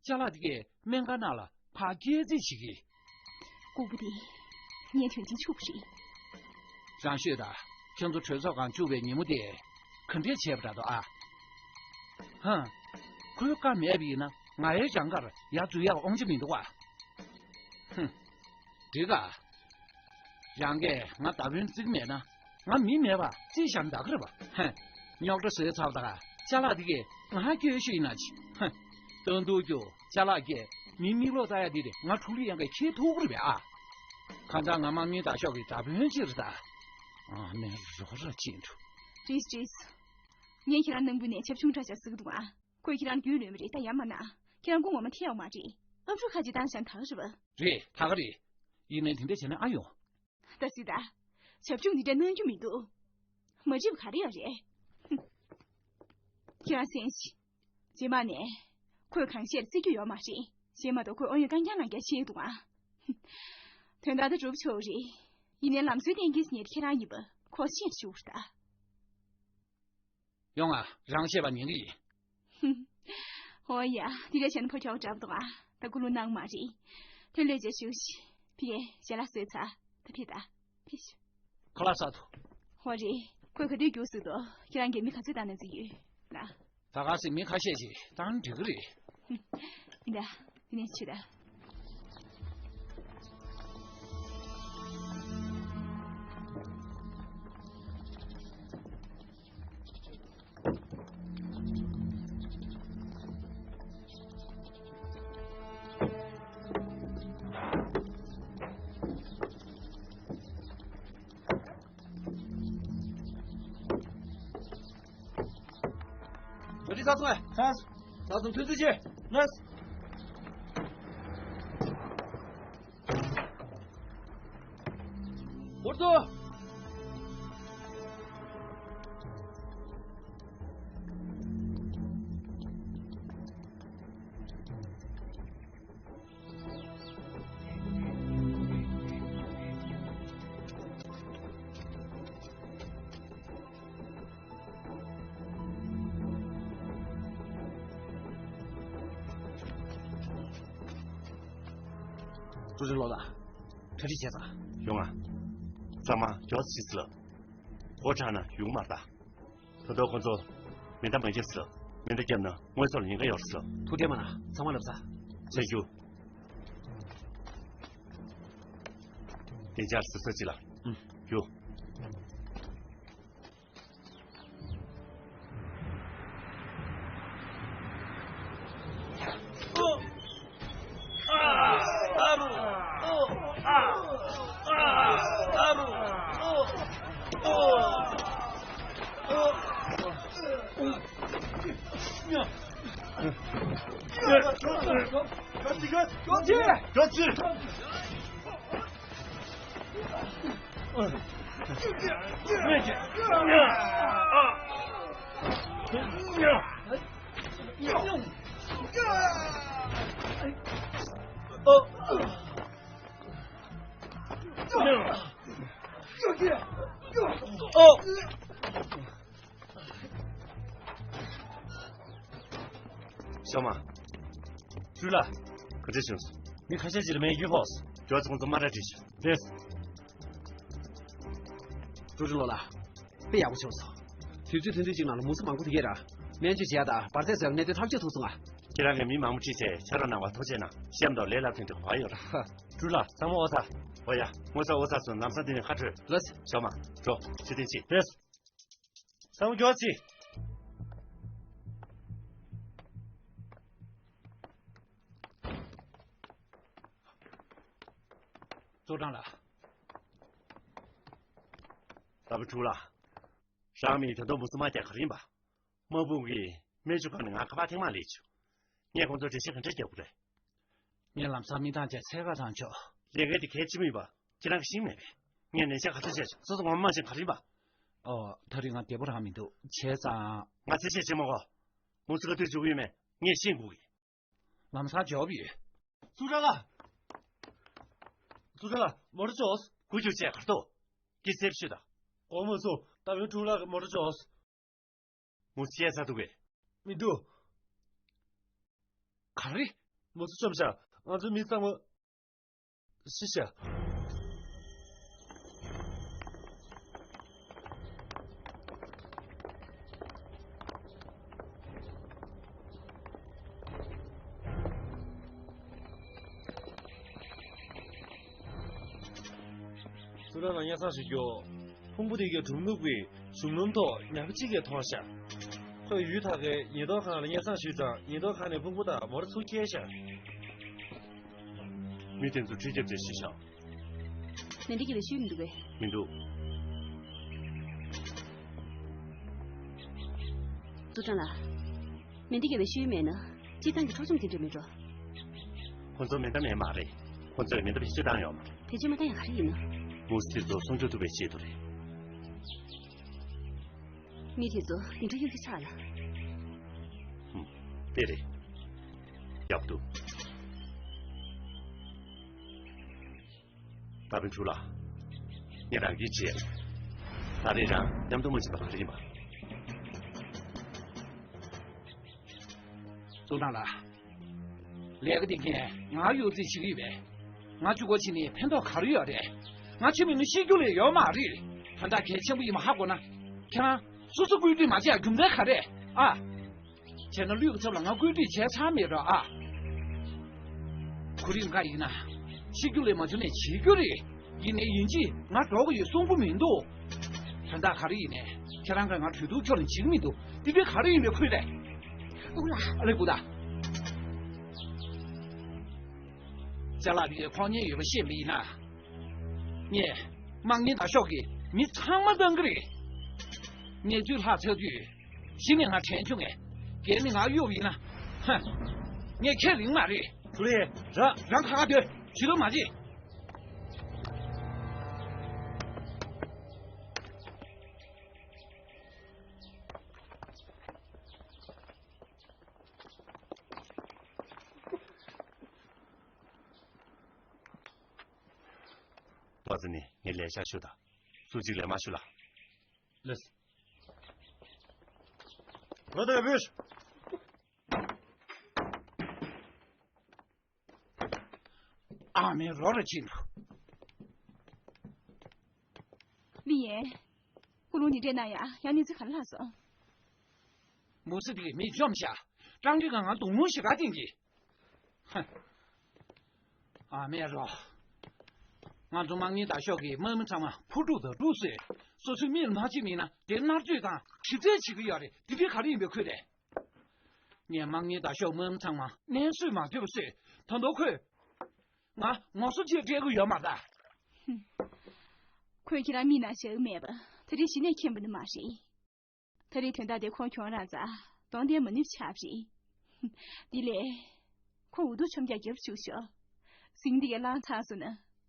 ཅ་ལག་དེ་གས་སྨན་ཁང་ནང་ལ་ཕར་སྐྱེལ་རྩིས་བྱེད་ཀྱི། ལྐུགས་པ་དེ། ངས་དོན་ཆེན་ཆུག་པ་རེད། རང་ཤོད་དང་། ཁྱོད་ཚོ་གྲོས་ཚོགས་ཁང་བཅུག་པའི་ཉིན་མོ་དེ། ག་འདྲས་བྱས་པ་འདྲ་འདུག་ཨ། ཧ། ཁོའི་བཀའ་མེད་པ་ཡིན་ན་ང་ཡི་གྱང་ཁར་ཡར་འཛུལ་ཡག་དབང་ཆ་མི་འདུག་ཨ། ཧུམ། འགྲིག་ག། རང་གིས་ང་ད་བོན་བརྩི་གི་མེད་ན། ང་མི་མེད་པ་རྩིས་བཞག་ན་ད་ག་རེད་པ། ཧེ། རྙོག་དྲ་བཟོས་ཚར་བ་ད་ག་ཅ་ལག་དེ་གས་ང་སྐྱོན་ཤོས་ཡིན་ན་ཅི། ཧེ། སྟོན་ཐུག་རྒྱུ་ཅ་ལག་གས་མི་མིག་ལོག་ལྟ་ཡ་དེ་རེད། ང་འཁྲུག་ལུས་ཡང་གས་ཁྱེད་ཐུག་གི་རེད་པས་ཨ། ཁ་མཚར་ང་དམག་མི་དང་ཤོག་གི་ད་བོན་ཅི་རེད་ད། ཨ་མའི་རོ་ར་ཅན་དུ། རེད་རེད། ངས་ཁྱེད་རང་ནང་ཁུལ་ནས་བྱབ་ཆུང་འདྲ་ཆགས་ཟེར་གི་འདུག་ཨ། ཁོས་ཁྱེད་རང་རྒྱུས་ལོན་པ་རེད། ད་ཡ་མ་ན། ཁྱེད་རང་སྐུ་ངོ་མ་ཐེ་ཡོང་མ་རེད། ཨབ་ཕྲུག་ཁ་ཅིག་བཏང་བཞག་ད་ག་རེད་པ། རེད་ད་ག་རེད། ཡིན་ནའི་དེ་འདྲ་བྱས་ན་ཨ་ཡོང་། ད་སྲིད་ད། བྱབ་ཆུང་འདི་འདྲ་གནང་རྒྱུ་མི་འདུག་མ་བྱེད་པ་ག་རེ་ཡོད་རེད། ཧུམ། ཁྱེད་རང་གསན་ཞིག་རྗེས་མ་ནས། ཁོས་གང་བཤད་རྩི་རྒྱུ་ཡོད་མ་རེད། བྱས་མ་གཏོགས་ཁོས་ཨོ་ཡོད་རྐང་རྐྱང་ལ་རྒྱ་ཆེ་འདུག་ཨ། ཧུམ། དོན་དག་ད་གྲུབ་ཆོག་རེད། ཡིན་ནའི་ལམ་སྲོལ་གཏན་འཁེལ་ཟེར་མཁན་དེ་ཁྱེད་རང་ཡིན་པ་ཁོ་ཤེས་བཅུག་རེད་ད། ཡོང་ང་། རང་བཤད་པ་ཉན་གི་ཡིན། ཧུམ། ཨོ་ཡ། འདི་འདྲ་བྱས་ན་ཕོ་ཁྱོག་འདྲ་པོ་འདུག་ཨ། ད་སྐུ་རླུང་སྣང་མ་རེད། དེ་ལས་རྗེས་ཞུ་ཞིག་ཕི་གེ་ཞལ་ལག་བཟོས་ཚར། ད་ཕི་ད། ཕི་ཞུ། ཁ་ལག་ཟ་ཐུབ། ཧོ་རེད། ཁོས་ག་དུས་རྒྱུགས་ཟེར་དོ། ཁྱེད་རང་གིས་མི་ག་ཚོད་བཏང་ན་བརྩི་གི་ཡོད་ལ། ད་ག་སེ་མི་ཁ་ཤས་ཤིག་བཏང་འགྲིག་གི་རེད། ཧུམ། ཡིན་ད། དེ་ནས་ཆུ་ད། བོད་རིགས་ས་ཚོང་ཨེ། ས། ས་ཚོང་ཐུགས་རྗེ་ཆེ། ལགས། འུར་རྡོ། ཀྲུའུ་ཧྲི་ལོ་ལགས། གྲ་སྒྲིག་བྱས་ཙང་། ཡོང་ང་། གཙང་མ་མགྱོགས་ཙམ་བྱེད་ཟེར་ལབ། འགོ་དྲག་ན་ཡོང་མ་རེད་ད། ད་དུང་ཁོ་ཚོ་མེ་མདའ་མ་བརྒྱབ་ཟེར་ལབ། མེ་མདའ་བརྒྱབ་ན་དངོས་ཟོག་ལ་ཉེན་ཁ་ཡོད་ཟེར་ལབ། ཐུགས་ཁྲལ་མ་གནང་། ཚང་མ་ལབ་ས། བྱས་རྒྱུ། བདེ་འཇགས་ཟེར་ས་ཅི་ལ། ཨུམ། རྒྱུ། ཤོག་མ། ཀྲུའུ་ལགས། ག་འདྲ་བྱུང་སོང་། མི་ཁ་ཤས་ཅིག་ལ་མེ་ཡོད་ཕོག་སོང་། མགྱོགས་ཙམ་ཁོང་ཚོ་དམག་གྲ་སྒྲིག་ཤོག་ལགས། ཀྲུའུ་ཧྲི་ལོ་ལགས། ཡག་པོ་བྱུང་སོང་། དུས་ཚོད་ཐུང་ཐུང་ཅིག་ནང་ལ་མུ་གསུམ་མང་པོ་དེ་གས་ར། སྨན་བཅོས་བྱས་དང་འབར་རྫས་བཟོས་ལ་གནད་དོན་ཐག་གཅོད་ཐུབ་སོང་ང་། ཁྱེད་རང་གིས་མི་མང་པོ་ཁྲིད་བྱས་ཕྱག་རོགས་གནང་བ་ཐུགས་རྗེ་གནང་། གཤམ་དུ་ལས་སླ་ཐོན་དུ་གོ་བ་ཡོད་ར། ཧ། སྤྲུལ་ལགས་ཚང་མ་ཨོ་ཚ། ཨོ་ཡ། ངོ་ཚ་ཨོ་ཚ་སོང་། ལམ་སང་འདི་ནས་ཁ་འཕྲོད། ལགས། ཞོགས་མ། འགྲོ། ཕྱི་ཐེངས་ཅིག་ལགས། ཚང་མ་མགྱོགས་ཅིག་ཙོ་ཀྲང་ལགས། ད་བུ་ཕྲུག་ལགས། རང་མི་ད་དུང་མུ་གསུམ་མ་རྒྱག་ག་རིམ་པ། དམག་དཔུང་གིས་སྨན་བཅོས་ཁང་ནས་ང་ཁ་པར་ཐེངས་མང་སླེབས་བྱུང་། ངས་ཁོང་ཚོར་འགྲེལ་བཤད་ག་འདྲ་རྒྱག་དགོས་རེད། ངས་ལམ་སང་མི་ཐང་ཆ་འཚོལ་ག་བཏང་ཆོག་ལས་ཀ་དེ་གལ་ཆེན་པོ་ཡིན་པ་ཁྱེད་རང་གིས་ཤེས་མེད་པས། ངས་ལན་ཆ་ག་ཚོད་བྱས་བྱུང་། སོ་སོ་ངོ་མ་མ་བྱུང་ག་རིམ་པ། ཨོ། ད་རེས་ང་བདེ་པོ་རང་མི་འདུག་བྱས་ཙང་། ང་ཚེ་ཆད་བྱེད་མ་དགོས། མུ་གསུམ་ག་དུས་འཇུག་གི་ཡོད་མེད་ངས་ཤེས་དགོས་ཀྱི། ལམ་སང་འབྱོར་བ་ཡོད། ཙུའུ་ཀྲང་ལགས། ཙུའུ་ཀྲང་ལགས། མོ་ཊ་ཅོག་སྐུ་རྒྱུག་བྱས་གར་ཐུག་གི་སེབ་ཤོད་དང་། འོ་མ་སོ། ད་བུ་ཕྲུག་ལགས་མོ་ཊ་ཅོག་མུ་གསུམ་བཤད་ཚར་འདུག་གས། མི་འདུག་ག་རེ། མུ་གསུམ་བཅོམ་ཤག་ང་ཚོའི་མི་ཚང་མ་ཤི་ཤག་ཙུའུ་ཀྲང་ལགས་སྙན་སེང་ཞུ་རྒྱུ། ཕུང་པོ་དེ་གའི་སྒྲུབ་ནུས་པའི་གཞུང་ལམ་ཐོག་ཉག་གཅིག་གིས་མཐོང་ཤག་ཁོས་ཡུལ་དག་གི་ཉེན་རྟོག་ཁང་ལ་སྙན་སེང་ཞུས་ཙང་ཉེན་རྟོག་ཁང་ནས་ཕུང་པོ་དང་མོ་ཊ་ཚུར་སྐྱེལ་ཤག་མི་དེ་ཚོ་འཕྲུལ་རྒྱབ་ཅིག་ཤི་ཤག་མེ་མདའ་གྱི་ལས་ཤུལ་མི་འདུག་གས། མི་འདུག་ཙུའུ་ཀྲང་ལགས། མེ་མདའ་གྱི་ལས་ཤུལ་མེད་ན་སྤྱིར་བཏང་གི་འཕྲོག་བཅོམ་དེ་འདྲ་མེད་འགྲོ། ཁོ་ཚོ་མེ་མདའ་མེད་མ་རེད། ཁོ་ཚོས་མེ་མདའ་བེད་སྤྱོད་བཏང་ཡོད་མ་རེད། བེད་སྤྱོད་མ་བཏང་ཡག་ག་རེ་ཡིན་ནམ། མུ་གསུམ་དེ་ཚོ་སྲུང་སྐྱོབ་ཐུབ་པའི་ཆེད་དུ་རེད། མི་དེ་ཚོ་འདི་འདྲ་གཡུག་རྒྱུ་ཆགས་ལ། ཧུམ། དེ་རེད། ཡག་པོ་འདུག་ད་བུ་ཕྲུག་ལགས། ངས་རང་གིས་བྱས། ད་རེས་རང་མཉམ་དུ་མ་ཕྱིན་པ་ག་རེ་ཡིན་པ། ཙུའུ་ཀྲང་ལགས། ལས་ཀ་དེ་གས་ང་གཡོ་རྩིས་བྱེད་ཀྱི་ཡོད་པས། ང་གཅིག་པོ་བྱས་ནས་ཕན་ཐོགས་ག་རེ་ཡོད་རེད། ང་ཕྱི་མི་ནི་ཤི་རྒྱུ་ལས་ཡོད་མ་རེད། དོན་དག་གལ་ཆེན་པོ་ཡིན་པ་ཧ་གོ་ན། ཁྱེད་རང་སོ་སོ་བཀོད་སྒྲིག་མ་བྱས་རྒྱུ་མཚན་ག་རེ། ཨ། བྱས་ན་ལུས་ཀྱི་ཚབ་ལ་ང་བཀོད་སྒྲིག་བྱས་ཚར་མེད་ར་ཨ། གོ་རིམ་འགའ་ཡིན་ན། ཤི་རྒྱུ་ལས་མ་བྱུང་ནས་བྱེད་རྒྱུ་རེད། ཡིན་ནའི་ཡིན་གཅིག་ང་འགྲོ་གི་ཡོད་གསུང་གི་མི་འདུག་དོན་དག་ག་རེ་ཡིན་ནའི་ཁྱེད་རང་གིས་ང་གྲོས་བསྡུར་ཁྱོན་ནས་བྱེད་ཀྱི་མི་འདུག་འདི་འདྲའི་ག་རེ་ཡིན་པའི་ཁུལ་རེད། ཨུ་ལ། ཨ་ལེ་ཀུ་ད། ཅ་ལག་འདི་ཁོག་ཉེས་ཡོད་པ་ཤེས་པ་ཡིན་ན། ངས་དམག་མི་ད་ཤོག་གི་མི་ཚང་མ་བཏང་གི་རེད། གནས་ཚུལ་ལྷག་ཚར་དུས་གཞི་ནས་ང་དྲན་བྱུང་ངས། རྒན་ནི་ང་གཡོག་ཡིན་ན། ཧ། ངས་ཁས་ལེན་མ་རེད། ཞུ་རེད་ར། རང་ཁ་ཁ་སྡོད། ཇུས་གཏོགས་མ་བྱེད། ཏོག་ཙེ་ནི་ངས་ལས་བྱ་ཞུ་དང་། སུ་གཅིག་ལས་མ་ཞུ་ལ། ལགས། ལོ་དེ་བུས། ཨ་མའི་རོ་ར་ཕྱིན་འགྲོ། ལི་ཡན། ཀུན་སློང་འདི་འདྲས་གནང་ཡ་ཡང་གནས་ཚུལ་ག་རེ་ལྷག་སོང་། མུ་སི་དེ་གིས་མི་བཅོམ་ཤག་ཀྲང་ཀི་ག་ང་རྡུང་རུང་ཞིག་ག་བསྟན་གྱིས། ཧ། ཨ་མའི་རོ། ང་ཚོ་དམག་མི་ད་ཤོག་གི་དམག་མི་ཚང་མ་ཕོ་ཕྲུག་དང་ཕྲུག་བཟོས། སོ་སོའི་མིག་ལ་མ་ཅིག་མིན་ན་དེ་མནར་གཅོད་དང་ཞིབ་རྩད་བྱེད་ཀྱི་ཡོད་རེད། དེ་དུས་ག་རེ་ཡིན་པའི་ཁུལ་རེད། ངས་དམག་མི་ད་ཤོག་དམག་མི་ཚང་མ་མནན་གསོས་མ་ཐུབ་པ་བཟོས། ད་དུང་ཁོས་ང་ངོ་སོ་ཅིག་སྤྲད་ཀྱི་ཡོད་མ་རེད། ཁོས་ཁྱེད་རང་མིག་ནང་བཞག་གི་མེད་པ་ད་རེས་གཞི་ནས་མཁྱེན་པ་ནི་མ་རེད། ད་རེས་དོན་དག་དེ་ཁོང་ཁྱོད་རང་རྩ་གདོང་དེ་མ་ནུབ་ཆགས་རེད། དེ་ལས། ཁོ་འུ་ཐུག་ཆམ་རྒྱག་རྒྱབ་བཅུག་ཤོག་ཟིང་འདི་གའི་ལངས་ཐག་སོང་ན་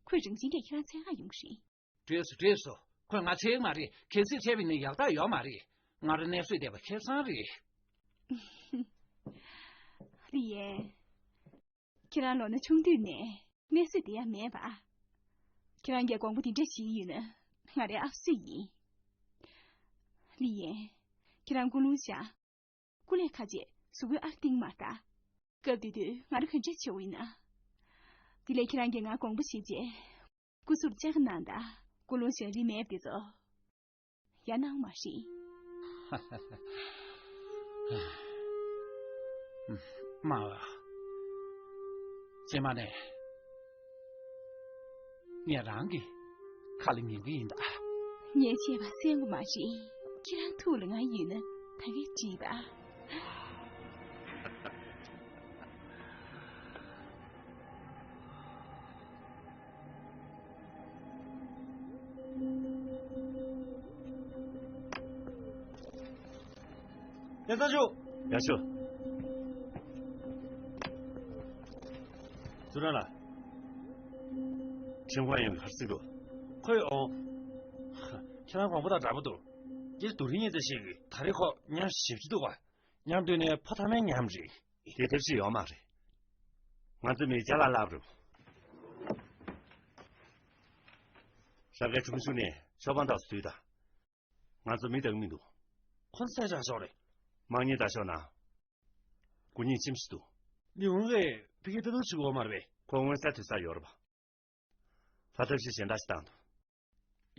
ཁོས་རང་བཞིན་གྱིས་ཁྱེད་རང་འཚོལ་ག་ཡོང་གི་རེད། འགྲིག་སོང་འགྲིག་སོང་། ཁོས་ང་འཚོལ་གི་མ་རེད། གལ་སྲིད་འཚོལ་བ་ཡིན་ན་ཡག་རྟགས་ཡོད་མ་རེད། ང་རང་གནས་བཟོད་བསྡད་པ་ཁེ་བཟང་རེད། ལི་ཡན། ཁྱེད་རང་ལོ་ན་ཆུང་དུས་ནས་གནས་བཟོད་བསྡད་ཡ་མེད་པ། ཁྱེད་རང་གིས་དགོངས་པ་འདི་འདྲ་བཞེས་ཡོད་ན་ང་རའི་ཨ་བསུ་ཡིན། ལི་ཡན། ཁྱེད་རང་ཀུན་སློང་བཞག་སྐུ་ལས་ཁ་རྗེས་གཟུགས་པོའི་ཨར་གཏིང་མར་ལྟ། སྐབས་དེ་དུས་ང་རང་ག་འདྲས་བྱེད་འོས་ན། དེ་ལས་ཁྱེད་རང་གིས་ང་དགོངས་པ་བཞེས་རྗེས། སྐུ་གཟུགས་ལྕགས་ནང་དང་ཀུན་སློང་བཞག་རིན་མེད་པ་དེ་ཚོ། ཡ་གནང་མ་རེད། མ་ཨ། སྐྱེས་མ་ནས། ངས་རང་གི་ཁ་ལ་ཉན་གི་ཡིན་ད། ངས་བྱས་པ་གསན་དགོས་མ་རེད། ཁྱེད་རང་ཐུགས་ལ་ང་ཡོད་ན་ད་གས་བྲིས་ད། ཡ་ས་ཞུ། ཡ་ཞུ། ཙུ་ར་ལ། ཁྲིམས་ཁང་ཡོང་གི་ཧར་སིག་འདུག་ཁོས་འོང་། ཁྱེད་རང་དགོངས་པ་དང་འདྲ་པོ་འདུག་ཀྱེ་སྡུག་རིང་ཡིན་ཚེ་ཞིག་གི་ད་རེས་ཁོ་ཉར་ཞིབ་ཅི་འདུག་བ། ཉར་འདོད་ནས་ཕོ་ཐ་མའི་ཉམས་རེད། དེ་ཐབས་ཤེས་ཡོད་མ་རེད། ང་ཚོ་མི་རྒྱ་ལ་ལབ་རུང་། རབ་དགའི་ཁྲོམ་གཞུང་ནས་ཤོ་པང་དག་སུས་ད། ང་ཚོ་མི་དང་མི་འདུག་ཁོ་ཚོ་ས་ཆ་ཤོག་རེད། མང་ཉེས་ད་ཤོག་ན། སྐུ་ཉིད་ཁྱིམ་ཞིག་འདུག་ལི་ཝང་གིས་ཕ་གི་ལྟ་རྟོག་བྱེད་དགོས་མ་རེད་པས། ཁོ་མངོན་གསལ་དོད་ས་ཡོད་རེད་པ། ལྷ་ཐབས་ཤེས་གཞན་དག་ཞིག་བཏང་འདུག་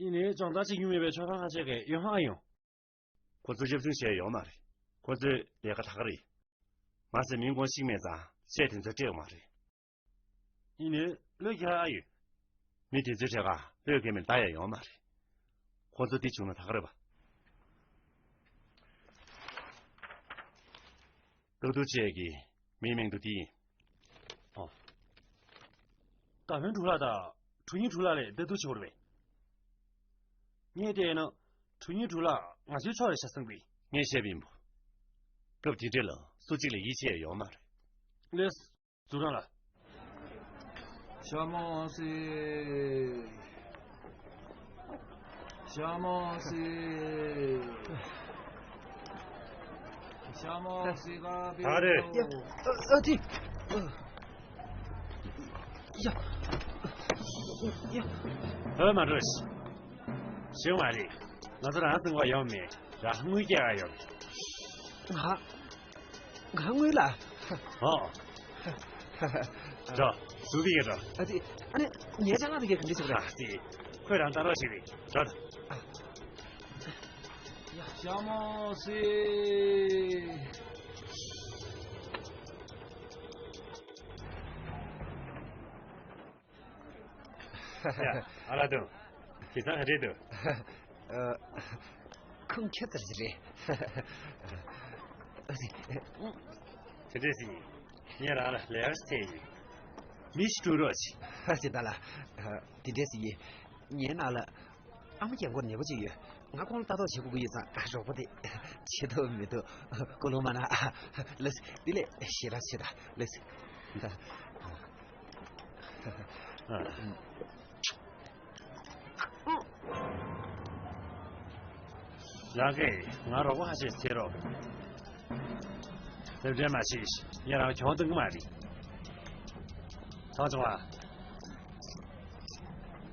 ཡིན་ནའི་སྦྱོང་བརྡར་བྱེད་མྱོང་མེད་པའི་ཆོས་པ་ཁ་ཤས་ཀྱིས་ཡོང་ཧ་ཡོང་། ཁོ་ཚོ་ཞབས་ཞུ་བྱས་ཡོད་མ་རེད། ཁོ་ཚོའི་ལས་ཀ་ད་ག་རེད། མ་ཟད་མིང་དགོངས་ཤིག་མེད་ཙང་བཤད་དེ་ཚོ་སྤྲད་ཡོད་མ་རེད། ཡིན་ནའི་བློས་འགེལ་ཨ་ཡོད། མི་དེ་ཚོའི་གྲས་ཀ་བློས་འགེལ་མེད་ལྟ་ཡ་ཡོད་མ་རེད། ཁོ་ཚོ་འདི་བྱུང་ན་ད་ག་རེད་པ། ཏག་ཏུ་བྱས་ཀྱི་མིའི་མིང་དུ་འདི་ཡིན། ཨོ། ད་ཕན་གྲུ་ལགས་དང་གྲུ་ཉིན་གྲུ་ལགས་ལས་ཏག་ཏུ་བྱེད་པ་རེད་པས། ངས་བལྟས་ན་གྲུ་ཉིན་གྲུ་ལགས་ང་ཚོའི་ཕྱོགས་ལ་ཤ་སང་པས། ངས་བཤད་པ་ཡིན་པ། སྐབས་དེ་འདྲ་ལ་སུ་གཅིག་ལ་ཡིད་ཆེས་ཡོད་མ་རེད། ལེས། ཛུ་རང་ལ། ཤ་མོ་སི། ཤ་མོ་སི། ཤ་མོ་སི་ག་པི། ད་རེད། ཡ། ཨ་ཨ་ཏི། ཡ། ཡ། ཨ་མ་རོས། ཞེ་མ་རེད། ང་ཚོ་རང་སེམས་ཁོག་ཡོང་མེད། རང་དངུལ་སྐྱེལ་ག་ཡོང་། ང་། ང་དངུལ་ལ། ཨོ། འགྲོ། ཟུར་དེ་ག་འགྲོ། ཨ་ཙི། ཨ་ནི་ངའི་ཅ་ལག་དེ་ག་ག་འདྲ་ཞིག་རེད། ཨ་ཙི། ཁོས་རང་ལྟ་རོགས་ཞིག་རེད། འགྲོ་ད། ཡ། ཤ་མོ་སི། ཡ། ཨ་ལ་དུང་། ཁྱེད་ཚང་ག་རེད་འདུག་ཨ། ཁུངས་ཁྱད་ཙར་ཞིག་རེད། དེ་འདྲས་ཡིན། ངས་རང་ལ་ལས་ཀ་ཞིག་འཚོལ་ཡིན། མི་ཞིག་སྤྲོད་རོགས་གྱིས། ཇི་ལྟར་ལགས། དེ་འདྲས་ཡིན། ངའི་ནང་ལ་ཨ་མ་རྒན་གོག་ནད་པོ་ཅིག་ཡོད། ང་ཁོང་ལ་ལྟ་རྟོག་བྱེད་དགོས་ཀྱི་ཡོད་ཙང་རོགས་པ་དེ་བྱེད་ཐུབ་མི་འདུག་ཀུན་སློང་མ་ན། ལགས། འདི་ལས་ཞེ་དྲག་ཆེ་ད། ལགས། རང་གིས་ང་རོགས་པ་ཁ་ཤས་བྱེད་རོགས། སེམས་ཁྲལ་མ་བྱེད། ངས་རང་གྱོང་གཏོང་གི་མ་རེད། ཐང་ཆུང་བ།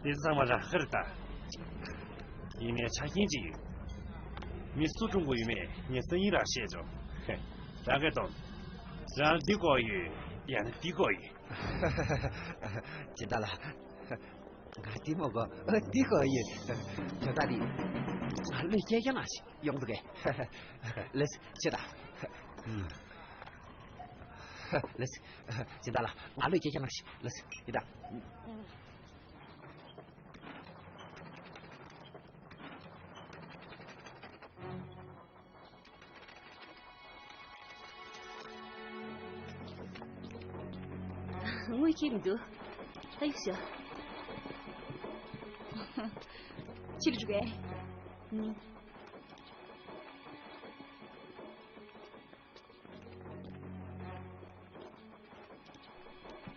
དེ་ཚོ་ཚང་མ་རང་ཁར་ལྟ། ཡིན་ནའི་ཆ་རྐྱེན་གཅིག་ཡོད། མི་སུ་སྲུང་དགོས་ཡོད་མེད་ངས་སང་ཉིན་རང་བཤད་ཆོག་རང་གིས་གཏོང་། རང་འདི་དགོས་ཡོད། ཡང་ན་འདི་དགོས་ཡོད། ཇི་ལྟར་ལགས། ང་འདི་མ་དགོས། འདི་དགོས་ཡོད། དོན་དག་འདི། ང་བློས་འགེལ་རྐྱང་ཞིག་ཡོང་འདུག་གས། ལགས། ཆེ་ད། ལགས། ཇི་ལྟར་ལགས། ང་བློས་འགེལ་རྐྱང་ཞིག་ལགས། ཡི་ད། དངུལ་ཁྱེར་མི་འདུག་ད་ཡིག་ཤོག་ཕྱིར་འགྲོ་གས། ཨུམ།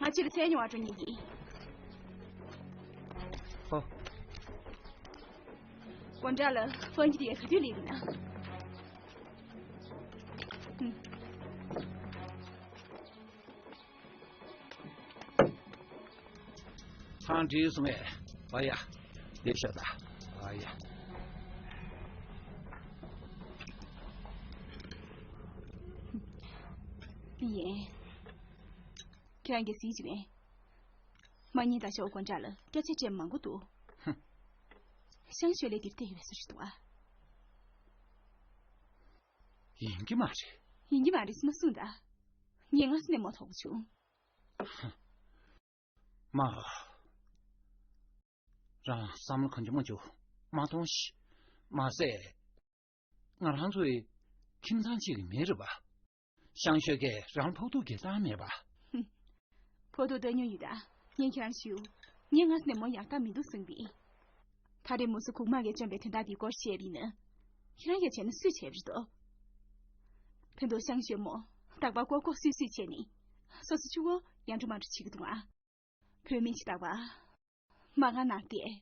ང་ཕྱིར་འཚོལ་མྱོང་བ་འགྲོ་ཉེན་གྱིས། ཨོ། དགོང་དག་ལ་ཧྥོན་གྱི་དེ་ག་དུས་སླེབས་ཡིན་ན། ཨུམ། ཐང་བྲིས་སོང་ངས། ཨ་ཡ། ལེགས་ཤོག་ད། ཨ་ཡ། ཡིན། ཁྱེད་རང་གིས་གཟིགས་ཀྱི་མེད། མ་ཉིན་ད་ཞོགས་དགོང་དག་ལ་སྐད་ཆ་དྲི་མང་པོ་འདུག་ཧུམ། ཤང་ཤོད་ལས་འདིར་བལྟས་ཡོད་པའི་བཟོ་ཞིག་འདུག་ཨ། ཡིན་གྱི་མ་རེད། ཡིན་གྱི་མ་རེད་ཟེར་མ་གསུངས་ད། ངས་སྔ་ས་ནས་མོ་དོགས་པ་བྱུང་། མ། རང་བསམ་བློ་གང་ཅི་མ་བཅུག་མ་གཏོང་ཞིག་མ་ཟད། ང་རང་ཚོའི་ཁྱིམ་ཚང་གཅིག་གི་མི་རེད་པ། ཤང་ཤོད་ཀས་རང་ཕོག་ཐུག་སྒེར་བཏང་མེད་པ། ཕོག་ཐུག་བཏང་མྱོང་ཡོད་ད། ངས་ཁྱེད་རང་ཞུ། ངས་སྔ་ས་ནས་མོ་ཡག་ཐག་མི་འདུག་གསུངས་པས། ད་རེས་མུ་སུ་ཁུག་དམག་གིས་བཅོམ་པའི་དོན་དག་འདིའི་སྐོར་བཤད་པ་ཡིན་ན། ཁྱེད་རང་གིས་བྱས་ན་སུས་བྱས་པ་རེད་དོ། ཕན་ཐོགས་ཤང་ཤོད་མོ་རྟག་པར་ལྐོག་ལྐོག་སུད་སུད་བྱས་ནས། སོ་སོ་ཆུ་བོ་ཡར་འགྲོ་མར་འགྲོ་བྱེད་ཀྱི་འདུག་ཨ། བུད་མེད་ཅིག་རྟག་པར་མ་དགའ་ན་བསྡད།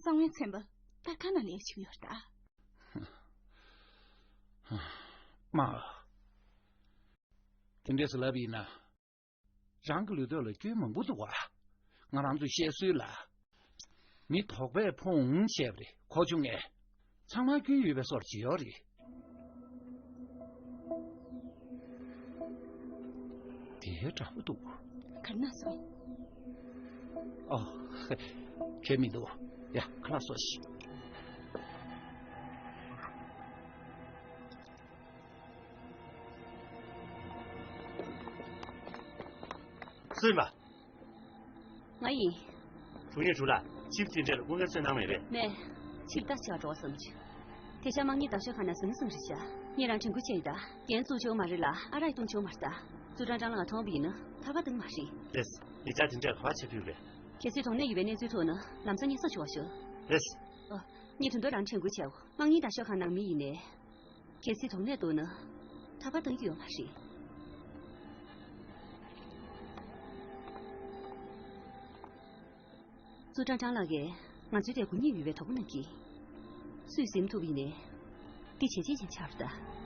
གསང་བའི་ཚན་པ་ལྟར་ཁ་ན་ལས་བྱེད་ཀྱི་ཡོད་རེད་ད། མ། དེ་འདྲས་སུ་ལབ་ཡིན་ན། རང་གི་ལུས་སྟོད་ལ་སྐྱོན་མང་པོ་འདུག་བ། ང་རང་ཚོས་བཤད་སྲོལ་ལ། མི་དོགས་པས་ཕོ་འོང་བཤད་པ་རེད། གོ་བྱུང་ངས། ཚང་མ་སྐྱོན་ཡོད་པའི་སོར་ཇི་ཡོད་རེད། དེ་འདྲ་པོ་འདུག་ག་རེ་ན་སོང་། ཨོ། གལ་མི་འདུག་ཡ། ཁ་ལག་བཟོ་ཤིག་སུ་ཡིན་པ། ང་ཡིན། དྲུང་ཡིག་དྲུག་ལ། ཆིབས་དེ་འདྲས་ལ་སྐུ་ངལ་སེལ་གནང་མེད་པས། མེད། ཆིབས་ད་ཆ་འགྲོ་བསམ་གྱི། དེ་ཤ་དམག་གཉིས་ད་ཤོད་ཁ་ན་ཟིན་སོང་རེད་ཤག་ངས་རང་དྲན་སྐུལ་བྱས་ཡོད་ད། འགན་བཙུགས་ཆོག་མ་རེད་ལ་ཨ་རག་གཏོང་ཆོག་མ་རེད་ད། ཙུའུ་ཀྲང་ཀྲང་ལ་ང་མཐོང་བ་ཡིན་ན་ཐར་པ་གཏོང་མ་རེད། རེད། ཡིག་ཆ་དེ་འདྲས་ག་པར་ཆགས་ཀྱི་ཡོད་པས། གལ་སྲིད་དོགས་གནད་ཡོད་པའི་གནས་ཚུལ་ཐོག་ན་ལམ་སང་སྙན་སེང་ཞུ་བ་ཤོག་རེད། ཨ། ངས་དོན་དུ་རང་དྲན་སྐུལ་བྱས། དམག་གཉིས་ད་ཤོད་ཁ་ནང་མི་ཡིན་ནས། གལ་སྲིད་དོགས་གནད་འདུག་ན། ཐར་པ་གཏོང་གི་ཡོད་མ་རེད། ཙུའུ་ཀྲང་ཀྲང་ལགས་ཀྱིས་ང་ཚོའི་དེ་དགོས་ངེས་ཡོད་པའི་དོགས་པ་གནང་གི། སུས་ཟིན་ཐུབ་ཡིན་ནས། འདི་བྱས་རྗེས་ཅན་ཆགས་རེད་ད།